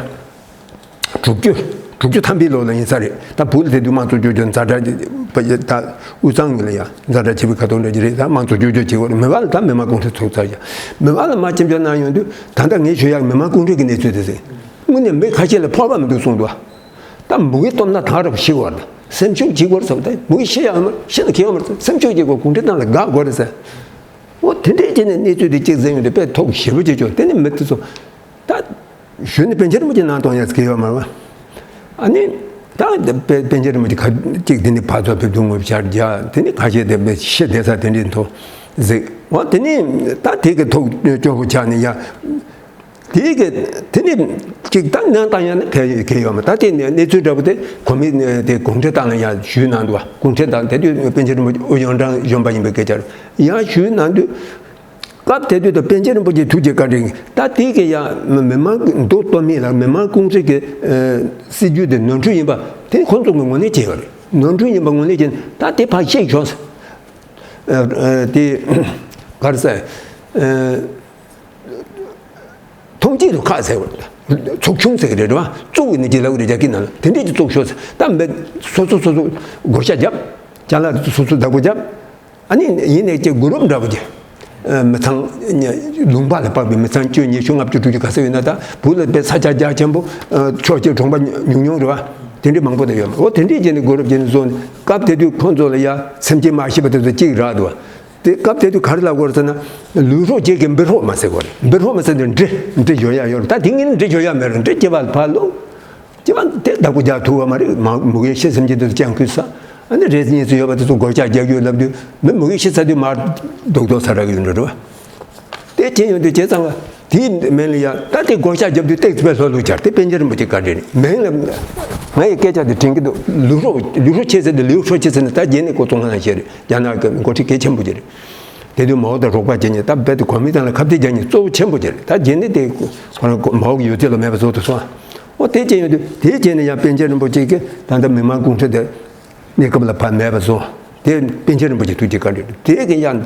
དྲུག་ཅུ་དྲུག་ཅུ་ཐམ་པའི་ལོ་ལ་ཡིན་ས་རེད། ད་བོད་ལ་དེ་དུས་དམངས་གཙོ་བཅོས་བསྒྱུར་ཛ་དྲག་ད་དབུས་གཙང་ལ་ཡ་ཛ་དྲག་ཆེ་བའི་ཁ་ཐོག་འདྲ་ཅིག་རེད། ད་དམངས་གཙོ་བཅོས་བསྒྱུར་བྱེད་དགོས་རེད། མི་དམངས་ལ་ད་མི་དམངས་ཀུང་སི་ཚུགས་ཚར་ཡ། མི་དམངས་ལ་མར་ཆེ་བསྒྱུར་གནང་ཡོང་དུས་ད་ལྟ་ངས་ཞུ་ཡག་མི་དམངས་ཀུང་སི་གི་གནས་ཚུལ་དེ་ཟིན། དངོས་གནས་མི་ཁ་ཤས་ལ་ཕོར་པ་མི་འདུག་གསུངས་འདུག། ད་མུ་གེ་སྟོབས་ན་ཐག་རབ་ཤི་བར་དང་སེམས་ཤུགས་ཇི་བར་ཟེར་བ་ད་མུ་གེ་ཤི་ཡག་ཡོད་མ་རེད། ཤི་ན་ཁེ་ཡོད་མ་རེད། སེམས་ཤུགས་ཇི་བར་གུང་ཁྲན་ཏང་ལ་དགག་དགོས་རེད་ཟེར། འོ་དེ་འདྲས་བྱས་ནས་གནས་ཚུལ་དེ་གཅིག་ཟིན་ཡོང་དུས་དཔེ་ཐུགས་ཞེ་པོ་ཅིག་སྐྱོ། དེ་ནི་མི་དེ་ཚོ་ད་གཞོན་ནུ་པཎ་ཆེན་རིན་པོ་ཆེ་ནང་གཏོང་ཡག་ཁེ་ཡོད་མ་རེད་བ། ཨ་ནི་ད་དཔེ་པཎ་ཆེན་རིན་པོ་ཆེ་ཁ་གཅིག་དེ་ནི་ཕར་ཚུར་ཕེབས་འདུག་ངོ་ཤར་རྒྱག། དེ་ནི་ཁ་ཤས་དེ་དཔེ་ཤི་བསྡད་ས་དེ་འདྲས་མཐོང་གཟིགས། འོ་དེ་ནི་ད་དེ་གི་ཐུགས་སྐྱོ་པོ་ཆགས་ནས་ཡ། དེ་གི་དེ་ནི་ཅིག་ད་གནང་བཏང་ཡ་ནི་གལ་གལ་ཡོད་མ། ད་དེ་ནི་གནས་ཚུལ་འདྲ་པོ་དེ་གོ་མི་དེ་གུང་ཁྲན་ཏང་ལ་ཡང་ཞུས་གནང་འདུག་བ། གུང་ཁྲན་ཏང་དེ་དུས་པཎ་ཆེན་རིན་པོ་ཆེ་ཨུ་ཡོན་ཀྲང་གཞོན་པ་ཡིན་པའི་སྐད་ཆ་རེད། ཡང་ཞུས་གནང་དུས་སྐབས་དེ་དུས་དུ་པཎ་ཆེན་རིན་པོ་ཆེ་ཐུགས་རྗེ་བཀའ་དྲིན་ད་དེ་གི་ཡང་མི་མང་གི་མདོ་སྟོད་སྨད་ལ་མི་དམངས་ཀུང་སི་གི་སྲིད་ཇུས་དེ་ནོར་འཁྲུལ་ཡིན་པ་དེ་ཁོང་ཚོ་གི་ངོས་ལེན་བྱས་ཡོད་རེད། ནོར་འཁྲུལ་ཡིན་པ་ངོས་ལེན་བྱས་ནས་ད་དེ་ཕར་བཤད་ཆོག་ཟེར། དེ་ག་རེ་ཟེར། ཐོངས་མཆན་དུ་ཁག་ཟེར་བ། ཚོགས་ཆུང་ཟེར་གི་རེད་བ། བཙུགས་ནས་ཀྱི་ལབ་རེད་རྒྱ་སྐད་ནང་ལ། དེ་འདྲས་ཀྱི་བཙུགས་ཤོག་ཟེར། ད་མི་སོ་སོ་སོ་སོ་བགོ་བཤའ་བརྒྱབ། ཅ་ལག་དེ་ཚོ་སོ་སོ་བདག་པོ་བརྒྱབ། ཨ་ནི་ཡིན་ནས་ཀྱི་གུ་རུབ་འདྲ་པོ་ཀྱི། མི་ཚང་། ལུང་པ་ལ་དཔག་པའི་མི་ཚང་བཅུ་ཉི་ཤུ་ལྔ་བཅུ་དྲུག་ཅུ་ག་ཚོད་ཡོད་ན། ད་བོད་ལ་དཔེ་ས་ཆ་རྒྱ་ཆེན་པོ། ཕྱོགས་གཅིག་གྲོང་པ་ཉུང་ཉུང་རེད་བ། དེ་འདྲའི་མང་པོ་དེ་ཡོད་མ་རེད། འོ་དེ་འདྲའི་བྱས་ནས་དགོས་རབས་བྱས་ནས་བཟོ་ནས། སྐབས་དེ་དུས་ཁོང་ཚོ་ལ་ཡ་སེམས་ཅན་མ་ཤེས་པ་དེ་ཚོ་གཅིག་རག་འདུག་བ། དེ་སྐབས་དེ་དུས་ག་རེ་ལབ་དགོས་རེད་ཟེར་ན། ལུས་སྲོག་གཅིག་གིས་འབུ་སྲོག་མ་ཟེར་དགོས་རེད། འབུ་སྲོག་མ་ཟེར་དུས་འབྲི་འབྲི་བཞོ་ཡ་ཡོད་རེད། ད་དེ་ངས་ནི་འབྲི་བཞོ་ཡ་མེད་རེད། འབྲི་སྐྱེ་བ་ལ་ཕར་བླུགས། སྐྱེ་བ་དེ་བདག་པོ་རྒྱག་ཐུབ་པ་མ་རེད། མ་མུ་གེ་ཤི་སེམས་ཅན་དེ་ཚོ་སྤྱང་ཁུལ་ས། ཨ་ནི་རེས་གཉིས་སུ་ཡོད་པ་དེ་ཚོ་སྒོ་ལྕགས་རྒྱག་རྒྱུ་ལབ་དུས། མི་མུ་གེ་ཤི་ཚར་དུས་མར་རྡོག་རྡོག་ཟ་རག་ཡོད་འགྲོ་རེད་བ། དེ་བྱས་ཡོང་དུས་བྱས་ཙང་ལ། དེའི་མིང་ལ་ཡ། ད་དེ་སྒོ་ལྕགས་རྒྱབ་དུས་སྟེགས་ཚུ་བས་ལྷོ་ལུག་སྦྱར་དེ་པཎ་ཆེན་རིན་པོ་ཆེ་བཀའ་དྲིན་རེད། མིང་ལ་ང་ཡི་སྐད་ཆ་དེ་དྲན་གྱི་འདུག་ལུས་སྲོག་ལུས་སྲོག་ཆེ་ཟེར་དུས། ལུས་སྲོག་ཆེ་ཟེར་ནས་ད་རྗེས་ནས་ཁོ་ཙོང་ཁ་ན་བཤད་རེད། རྒྱ་ནག་གི་འགོ་ཁྲིད་གལ་ཆེན་པོ་ཅིག་རེད། དེ་དུས་མའོ་དང་རོགས་པ་བྱེད་མཁན། ད་རྦད་དེ་གོ་མིན་ཏང་ལ་ཁ་གཏད་རྒྱག་མཁན་གཙོ་བོ་ཆེན་པོ་ཅིག་རེད། ད་རྗེས་ནས་དེ་ཁོ་རང་མའོ་གི་ཡོད་ཚད་ལ་མེད་པ་བཟོ་ཐུབ་སོང་། འོ་དེ་བྱས་ཡོང་དུས། དེ་བྱས་ནས་ཡང་པཎ་ཆེན་རིན་པོ་ཆེ་གིས་ད་ལྟ་མི་དམངས་ཀུང་སི་དེ་གནས་སྐབས་ལ་ཕར་མེད་པ་བཟོ། དེ་པཎ་ཆེན་རིན་པོ་ཆེ་ཐུགས་ཀྱི་བཀའ་དྲིན་རེད། དེ་གི་ཡང་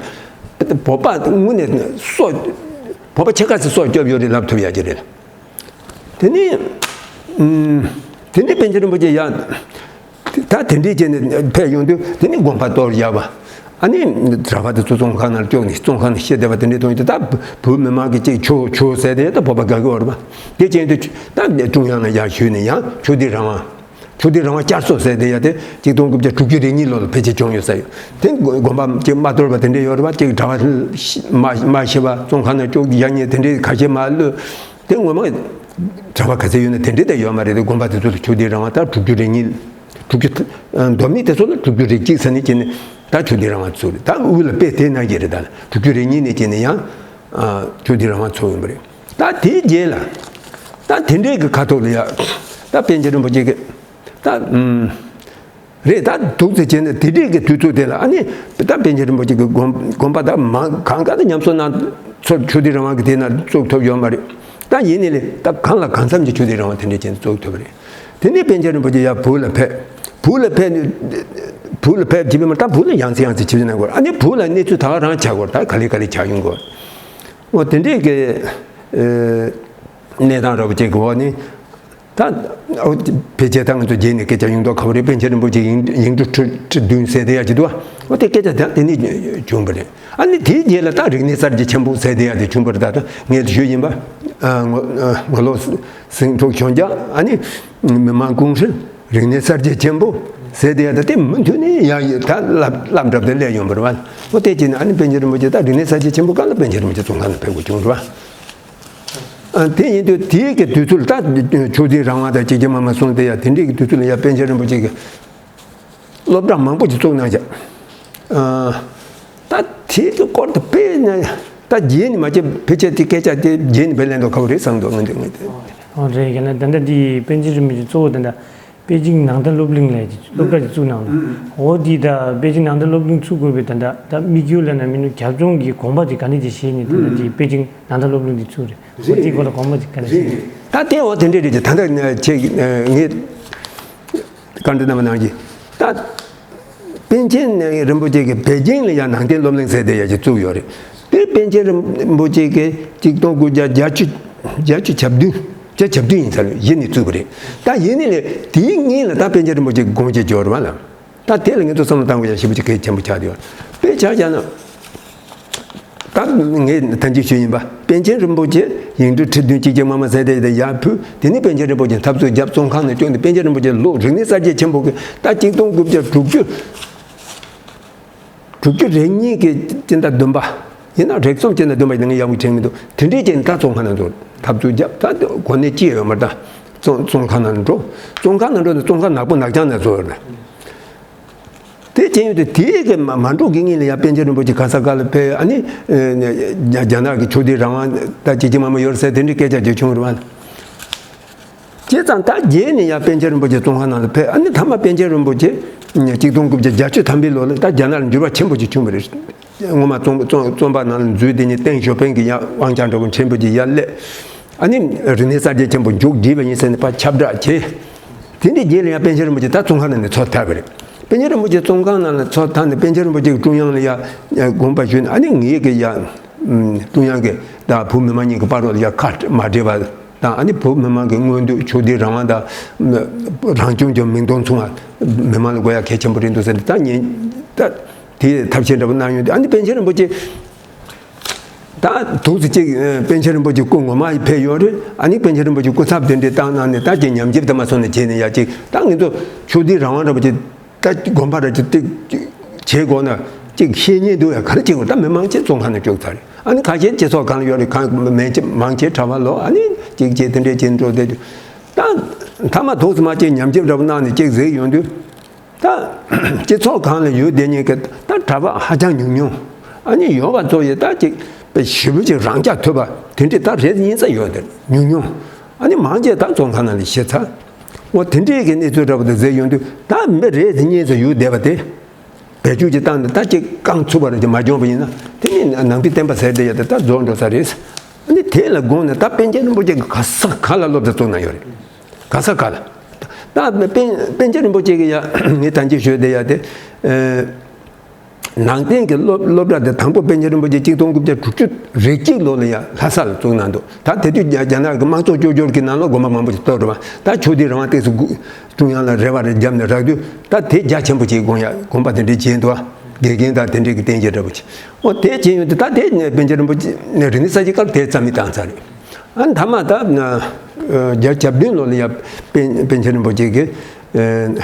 བོད་པ་དངོས་གནས་སྲོག་བོད་པ་ཕྱེད་ཀ་ཙམ་སྲོག་སྐྱོབ་ཡོད་རེད་ལབ་ཐུབ་ཡ་ཅིག་རེད། དེ་ནས་ཨུམ། དེ་ནས་པཎ་ཆེན་རིན་པོ་ཆེ་ཡང་། ད་དེ་འདྲས་བྱས་ནས་ཕེབས་ཡོང་དུས། དེ་ནས་དགོན་པ་གཏོར་བཞག་པ། ཨ་ནི་གྲྭ་པ་དེ་ཚོ་ཙོང་ཁ་ནང་བཅུག་ནས། ཙོང་ཁ་ནང་ཤི་བསྡད་པ་དེ་འདྲས་མཐོང་ཡོང་དུས། ད་བོད་མི་མང་གིས་ཅིག་ཆོས་ཆོས་ཟེར་དེ་ད་བོད་པ་དགའ་གི་ཡོད་རེད་པ། དེ་བྱས་དུས་ད་ཀྲུང་དབྱང་ལ་ཡར་ཞུས་ནས། ཡང་ཆོས་དད་རང་དབང་། ཆོས་དད་རང་དབང་བསྐྱར་གསོ་ཟེར་དེ་ཡ་དེ་གཅིག་སྟོང་དགུ་བརྒྱ་དྲུག་ཅུ་རེ་གཉིས་ལོ་ལ་ཕལ་ཆེར་བྱུང་ཡོད་ས་ཡོད། དེ་དགོན་པ་ཅིག་མ་གཏོར་བ་དེ་འདྲས་ཡོད་རེད་པ། ཅིག་གྲྭ་པ་མ་མ་ཤི་བ། ཙོང་ཁ་ནང་བཅུག་ཡ་ཉེ་དེ་འདྲས་ཁ་ཤས་མ་གློད། དེ་ངོ་མ་གྲྭ་པ་ག་ཚད་ཡོད་ན་དེ་འདྲས་དེ་ཡོད་མ་རེད། དེ་དགོན་པ་དེ་ཚོ་ལ་ཆོས་དད་རང་དབང་ད་དྲུག་ཅུ་རེ་གཉིས། དྲུག་ཅུ། མདོ་སྨད་དེ་ཚོ་ལ་དྲུག་ཅུ་རེ་གཅིག་ཙམ་ནས་བྱས་ནས་ད་ཆོས་དད་རང་དབང་ཚུགས་རེད། ད་དབུས་ལ་དཔེ་དེ་ནང་བཞིན་རེད། ད་དྲུག་ཅུ་རེ་གཉིས་ནས་བྱས་ནས་ཡང་ཆོས་དད་རང་དབང་ཚུགས་ཡོང་པ་རེད། ད་དེའི་རྗེས་ལ་ད་དེ་འདྲས་ཀྱི་ཁ་ཐུག་ལ་ཡ། ད་པཎ་ཆེན་རིན་པོ་ཆེ་གིས་ད་ཨུམ། རེད། ད་འདུག་ཙེ་བྱས་ནས་དེ་འདྲས་ཀྱི་དུས་ཚོད་དེ་ལ། ཨ་ནི་ད་པཎ་ཆེན་རིན་པོ་ཆེ་གི་དགོན་དགོན་པ་ད་མང་གང་ག་ད་ཉམས་གསོ་གནང་ཚོར། ཆོས་དད་རང་དབང་གི་དེ་ན་བཙུགས་ཐུབ་ཡོད་མ་རེད། ད་ཡིན་ནའི་ལས་ད་གང་ལ་གང་འཚམ་གྱི་ཆོས་དད་རང་དབང་དེ་འདྲས་བྱས་ནས་བཙུགས་ཐུབ་པ་རེད། དེ་ནས་པཎ་ཆེན་རིན་པོ་ཆེ་ཡར་བོད་ལ་ཕེབས། བོད་ལ་ཕེབས་ནས་བོད་ལ་ཕེབས་བྱས་པ་མ། ད་བོད་ལ་ཡང་སེ་ཡང་སེ་ཆིབས་བསྒྱུར་གནང་དགོས། ཨ་ནི་བོད་ལ་གནས་ཚུལ་ད་ག་རང་ཆགས་དགོས། ད་ག་ལེ་ག་ལེ་ཆགས་ཡོང་དགོས། འོ་དེ་འདྲས་ཀྱི་ཨ་གནས་སྟངས་འདྲ་པོ་ཅིག་གི་འོག་ནས། ད་འོ་ཕལ་ཆེར་ད་ང་ཚོ་རྗེས་ནས་སྐད་ཆ་ཡོང་མདོག་ཁ་པོ་རེད། པཎ་ཆེན་རིན་པོ་ཆེ་ཡིག་ཡིག་འབྲུ་ཁྲི་ཁྲི་བདུན་ཟེར་དེ་ཡ་ཅིག་འདུག་བ། འོ་དེ་སྐད་ཆ་ད་དེ་ནས་བྱུང་བ་རེད། ཨ་ནི་དེའི་རྗེས་ལ་ད་རིག་གནས་གསར་བརྗེ་ཆེན་པོ་ཟེར་དེ་ཡ་དེ་བྱུང་བ་རེད། ད་ད་ངས་ཞུས་ཡིན་པ། ཨ་ངོ་ཨ་ངོ་ལོག་ཟིང་འཁྲུག་བྱུང་རྒྱུ། ཨ་ནི་མི་དམངས་ཀུང་སི། རིག་གནས་གསར་བརྗེ་ཆེན་པོ་ཟེར་དེ་ཡ་ད་དེ་མུ་མཐུད་ནས་ཡ་ཡི་ད་ལབ་ལབ་འདྲ་པོ་དེ་སླེབས་ཡོང་བ་རེད་བ། འོ་དེ་བྱས་ནས་ཨ་ནི་པཎ་ཆེན་རིན་པོ་ཆེ་ད་རིག་གནས་གསར་བརྗེ་ཆེན་པོ་སྐབས་ལ་པཎ་ཆེན་རིན་པོ་ཆེ་ཙོང་ཁ་ནང་ཕེབས་དགོས་བྱུང་བ་རེད་བ། ཨ་དེ་ཡིན་དུས་དེའི་གི་དུས་ཚོད་ལ་ད་ཆོས་དད་རང་དབང་དང་ཅི་ཅི་མ་མ་གསུངས་དེ་ཡ། དེ་འདྲའི་གི་དུས་ཚོད་ལ་ཡ་པཎ་ཆེན་རིན་པོ་ཆེ་གིས་སློབ་གྲྭ་མང་པོ་ཅིག་བཙུགས་གནང་བཞག་ཨ་ད་དེའི་གི་སྐོར་དུ་དཔེ་ནས་ད་རྗེས་ནས་མ་བྱས་ཕལ་ཆེར་དེ་སྐད་ཆ་དེ་རྗེས་ནས་དཔེ་ལེན་མདོག་ཁ་པོ་རེད་བསམ་འདུག་ང་འདི་ང་འདི། ཨོ་རེད། ཡིན་ན་ད་ལྟ་འདི་པཎ་ཆེན་རིན་པོ་ཆེ་གཙོ་བོ་ད་ལྟ་པེ་ཅིང་ནང་བསྟན་སློབ་གླིང་ལས་སློབ་གྲྭ་ཅིག་བཙུགས་གནང་འདུག་འོ་འདི་ད་པེ་ཅིང་ནང་བསྟན་སློབ་གླིང་བཙུགས་དགོས་པའི་ད་ལྟ་ད་དམིགས་ཡུལ་ལ་ན་མི་ནུ་རྒྱབ་ལྗོངས་ཀྱི་དགོངས་པ་དེ་ག་ནས་ཅིག་བཞེས་ནས་ད་ལྟ་འདི་པེ་ཅིང་ནང་བསྟན་སློབ་གླིང་འདི་བཙུགས་རེད། འོ་དེའི་སྐོར་ལ་དགོངས་པ་ཅིག་ག་ནས་བཞེས་ནས། ད་དེ་འོ་དེ་འདྲས་རེད་ཅེས་ད་ལྟ་ངས་བཀའ་འདྲི་གནང་བ་ནང་བཞིན། ད་པཎ་ཆེན་རིན་པོ་ཆེ་གིས་པེ་ཅིང་ལ་ཡང་ནང་བསྟན་སློབ་གླིང་ཟེར་དེ་ཡ་ཅིག་བཙུགས་ཡོད་རེད། དེ་པཎ་ཆེན་རིན་པོ་ཆེ་གིས་གཅིག་སྟོང་དགུ་བརྒྱ་བརྒྱད་ཅུ་བརྒྱད་ཅུ་གྱ་བདུན་བརྒྱད་བརྒྱད་ཅུ་གྱ་བདུན་ཡིན་ས་རེད། གཞི་ནས་བཙུགས་པ་རེད། ད་ཡིན་ནའི་ལས་དེའི་སྔོན་ལ་ད་པཎ་ཆེན་རིན་པོ་ཆེ་གི་དགོངས་བཞེད་ཡོད་རེད་བ་ལ། ད་དེ་ལ་ངེད་ཚོ་བསམ་བློ་བཏང་དགོས་ཡ་ཞེ་པོ་ཅིག་གལ་ཆེན་པོ་ཆགས་བསྡད་ཡོད། དཔེ་ཆ་བཞག་ན། ད་ངས་ཐེངས་གཅིག་ཞུས་ཡིན་པ། པཎ་ཆེན་རིན་པོ་ཆེ་ཡིག་འབྲུ་ཁྲི་བདུན་གཅིག་བརྒྱ་ལྔ་བཅུ་ང་བརྒྱད་དེ་ཡར་ཕུལ། དེ་ནས་པཎ་ཆེན་རིན་པོ་ཆེ་འཐབ་རྩོད་བརྒྱབ། ཙོང་ཁ་ནང་བསྐྱོན་ཏེ་པཎ་ཆེན་རིན་པོ་ཆེ་ལོ་རིག་གནས་གསར་བརྗེ་ཆེན་པོ་གི་ད་གཅིག་སྟོང་དགུ་བརྒྱ་དྲུག་ཅུ་དྲུག་ཅུ་རེ་གཉིས་ཀྱི་སྤྱི་ཟླ་བདུན་པ། ཡིན་ན་རེག་གསུམ་སྤྱི་ཟླ་བདུན་པ་ཡིན་ན། ངས་ཡག་པོ་དྲན་མི་འདུག་དེ་འདྲའི་རྐྱེན་ད་ཙོང་ཁ་ནང་ཚོ་འཐབ་རྩོད་བརྒྱབ། ད་གོ་གནས་ཅི་ཡང་ཡོད་མ་རེད། ད་ཙོང་ཙོང་ཁ་ནང་འགྲོ། ཙོང་ཁ་ནང་འགྲོ་ནས་ཙོང་ཁ་ནག་པོ་ནག་ཅང་ནས་བཟོས་ཡོད་རེད། དེ་བྱས་ཡོད་དུས་དེའི་གི་མ་མ་འགྲོ་གི་སྔོན་ལ་ཡང་པཎ་ཆེན་རིན་པོ་ཆེ་ག་ས་ག་ལ་ཕེབས། ཨ་ནི་རྒྱ་རྒྱ་ནག་གི་ཆོས་དད་རང་དབང་ད་ཅི་ཅི་མ་མ་ཡོད་ཟེར་དེ་འདྲའི་སྐད་ཆ་ཅིག་བྱུང་རེད་བ། བྱས་ཙང་ད་རྗེས་ནས་ཡང་པཎ་ཆེན་རིན་པོ་ཆེ་ཙོང་ཁ་ནང་ལ་ཕེབས། ཨ་ནི་མཐའ་མ་པཎ་ཆེན་རིན་པོ་ཆེ་གཅིག་སྟོང་དགུ་བརྒྱ་བརྒྱད་ཅུ་ཐམ་པའི་ལོ་ལ་ད་རྒྱ་ནག་ལ་འགྱུར་བ་ཆེན་པོ་ཅིག་བྱུང་བ་རེད། སྔོན་མ་རྩོམ་རྩོམ་རྩོམ་པ་ནང་ལ་འཛུལ། དེ་ནས་ཏེང་ཞའོ་ཕིང་གི་ཡང་དབང་ཆ་འདྲ་བོ་ཆེན་པོ་ཅིག་ཡར་སླེབས། ཨ་ནི་རིག་གནས་གསར་བརྗེ་ཆེན་པོ་མཇུག་བསྒྲིལ་བ་ཡིན་ཟེར་ནས་ཕར་ཁྱབ་བསྒྲགས་བྱས། དེ་འདྲའི་རྗེས་ལ་ཡང་པཎ་ཆེན་རིན་པོ་ཆེ་ད་ཙོང་ཁ་ནང་ནས་འཚོ་ཐར་བ་རེད། པཎ་ཆེན་རིན་པོ་ཆེ་ཙོང་ཁ་ནང་ལ་འཚོ་ཐར་ནས་པཎ་ཆེན་རིན་པོ་ཆེ་གིས་ཀྲུང་དབྱང་ལ་ཡ་དགོངས་པ་ཞུས་ནས། ཨ་ནི་ངེད་ཀྱི་ཡ་ཀྲུང་དབྱང་གི་དང་བོད་མི་མང་གཉིས་ཀྱི་བར་ལ་ཡ་ཁ་མ་འབྲལ་བ་དང་། ཨ་ནི་བོད་མི་མང་གི་མངོན་འདོད་ཆོས་དད་རང་དབང་དང་རང་སྐྱོང་ལྗོངས་མིང་དོན་མཚུངས་པ་མི་མང་ལ་དགོས་ཡ་གལ་ཆེན་པོ་རེད་འདུག་ཟེར་ནས། ད་ངས་ད་དེའི་ཐབས་ཤེས་འདྲ་པོ་གནང་ཡོང་དུས། ཨ་ནི་པཎ་ཆེན་རིན་པོ་ཆེ་ ད་འདུག་སེ་ཅིག་པཎ་ཆེན་རིན་པོ་ཆེ་སྐུ་ངོ་མ་ཕེབས་ཡོད་རེད། ཨ་ནི་པཎ་ཆེན་རིན་པོ་ཆེ་སྐུ་ཚབ་དེ་འདྲས་བཏང་གནང་ནས་ད་ཅིག་ཉམས་ཞིབ་དེ་མ་སོང་ནས་བྱས་ནས་ཡ་ཅིག་ད་ངེད་ཚོ་ཕྱོགས་བསྡུས་རང་དབང་རིན་པོ་ཆེ་ད་དགོན་པ་ར་ཅིག་ཅིག་བྱེད་དགོས་ན་ཅིག་བཤད་ཉན་འདུག་ཡ་ག་རེ་བྱེད་དགོས། ད་མི་མང་ཆེ་བཙོན་ཁང་ནང་བཅུག་ཚར་རེད། ཨ་ནི་ཁ་ཤས་སྤྱི་ཚོགས་སྒང་ལ་ཡོད་རེད། གང་མང་ཆེ་གྲྭ་པ་ལོ་ཨ་ནི་ཅིག་ཅིག་དེ་འདྲས་བྱེད་འགྲོ་བསྡད་རྒྱུ། ད་མཐའ་མ་འདུག་སེ་མ་ཅིག་ཉམས་ཞིབ་འདྲ་པོ་གནང་ནས་ཅིག་གཟིགས་ཡོང་དུས། ད་སྤྱི་ཚོགས་སྒང་ལ་ཡོད་བསྡད་མཁན་གྱི་ད་གྲྭ་པ་ཧ་ཅང་ཉུང་ཉུང་། ཨ་ནི་ཡོད་པ་ཚོ་ཡི་ད་ཅིག་དཔེ་ཞེ་པོ་ཅིག་རང་འཇགས་ཐུབ་པ་དེ་འདྲས་ད་རེ་གཉིས་ཙམ་ཡོད་དེ་ཉུང་ཉུང་། ཨ་ནི་མང་ཆེ་ད་བཙོན་ཁང་ནང་ལ་ཤི་ཚར། འོ་དེ་འདྲས་ཀྱི་གནས་ཚུལ་འདྲ་པོ་དེ་གཟིགས་ཡོང་དུས་ད་མི་རེ་གཉིས་ཙམ་ཡོད་བསྡད་པ་དེ། བེད་སྤྱོད་ཅིག་བཏང་ནས་ད་ཅིག་རྐང་ཚུགས་པ་རེ་ཅིག་མ་བྱུང་བ་ཡིན་ན་དེ་ནི་ནང་པའི་བསྟན་པ་ཟེར་དེ་ཡ་དེ་ད་རྫོགས་འགྲོ་ས་རེད། ཨ་ནི་དེ་ལ་དགོངས་ནས་ད་པཎ་ཆེན་རིན་པོ་ཆེ་གི་ག་ས་ག་ལ་སློབ་གྲྭ་བཙུགས་གནང་ཡོད་རེད། ག་ས་ག་ལ། ད་པཎ་པཎ་ཆེན་རིན་པོ་ཆེ་གི་ཡ་ངས་ད་ཅིག་ཞུས་དེ་ཡ་དེ། ནང་བསྟན་གྱི་སློབ་སློབ་གྲྭ་དེ་དང་པོ་པཎ་ཆེན་རིན་པོ་ཆེ་གཅིག་སྟོང་དགུ་བརྒྱ་དྲུག་ཅུ་རེ་གཅིག་ལོ་ལ་ཡ་ལྷ་ས་ལ་བཙུགས་གནང་འདུག་ད་དེ་དུས་རྒྱ་རྒྱ་ནག་གི་དམངས་གཙོ་སྐྱོབ་སྦྱོར་གྱི་ནང་ལ་དགོན་པ་མང་པོ་ཞིག་གཏོར་འགྲོ་བ། ད་ཕྱོགས་བསྡུས་རང་དབང་ཏོག་ཙམ་ཀྲུང་དབྱང་ལ་རེ་བ་རེ་བརྒྱབ་ནས་རག་དུས་ད་དེ་རྒྱ་ཆེན་པོ་ཅིག་དགོངས་ཡ་དགོངས་པ་དེ་འདྲས་བྱས་འདུག་དགེ་རྒན་དང་དེ་འདྲས་ཀྱི་བསྟན་བཅོས་འདྲ་པོ་ཅིག་འོ་དེ་བྱས་ཡོང་དུས་ད་དེ་ནས་པཎ་ཆེན་རིན་པོ་ཆེ་ནས་རིག་གནས་གསར་བརྗེའི་སྐབས་དེ་རྩ་མེད་བཏང་ཚར་རེད། ཨ་མཐའ་མ་ད་བརྒྱད་ཅུ་གྱ་བདུན་ལོ་ལ་ཡ་པཎ་པཎ་ཆེན་རིན་པོ་ཆེ་གིས།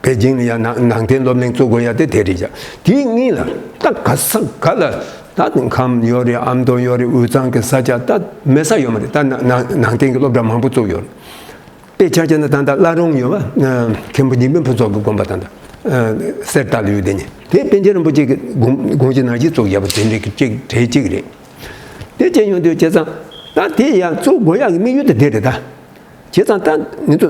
པེ་ཅིང་ལ་ཡང་ནང་ནང་བསྟན་སློབ་གླིང་བཙུགས་དགོས་ཡ་དེ་དེ་རེད་བཞག་དེའི་སྔོན་ལ་ད་ག་ས་ག་ལ་ད་ཁམས་ཡོད་རེད། ཨ་མདོ་ཡོད་རེད། དབུས་གཙང་གི་ས་ཆ་ད་མེད་ས་ཡོད་མ་རེད། ད་ནང་ནང་ནང་བསྟན་གྱི་སློབ་གྲྭ་མང་པོ་བཙུགས་ཡོད་རེད། དཔེ་ཆ་བཞག་ན་ད་ལྟ་བླ་རུང་ཡོད་པ། མཁན་པོ་ཉི་མའི་ཕུན་ཚོགས་ཀྱི་དགོན་པ་ད་ལྟ་གསེར་རྟ་ལ་ཡོད་དེ་ནི་དེ་པཎ་ཆེན་རིན་པོ་ཆེ་གི་དགོངས་དགོངས་གཞི་ནང་བཞིན་བཙུགས་ཡ་པ་དེ་འདྲའི་གི་གཅིག་གྲས་གཅིག་རེད། དེ་བྱས་ཡོང་དུས་བྱས་ཙང་ད་དེ་ཡང་བཙུགས་དགོས་ཡ་གི་དམིགས་ཡུལ་དེ་དེ་རེད་ད། བྱས་ཙང་ད་ང་ཚོ་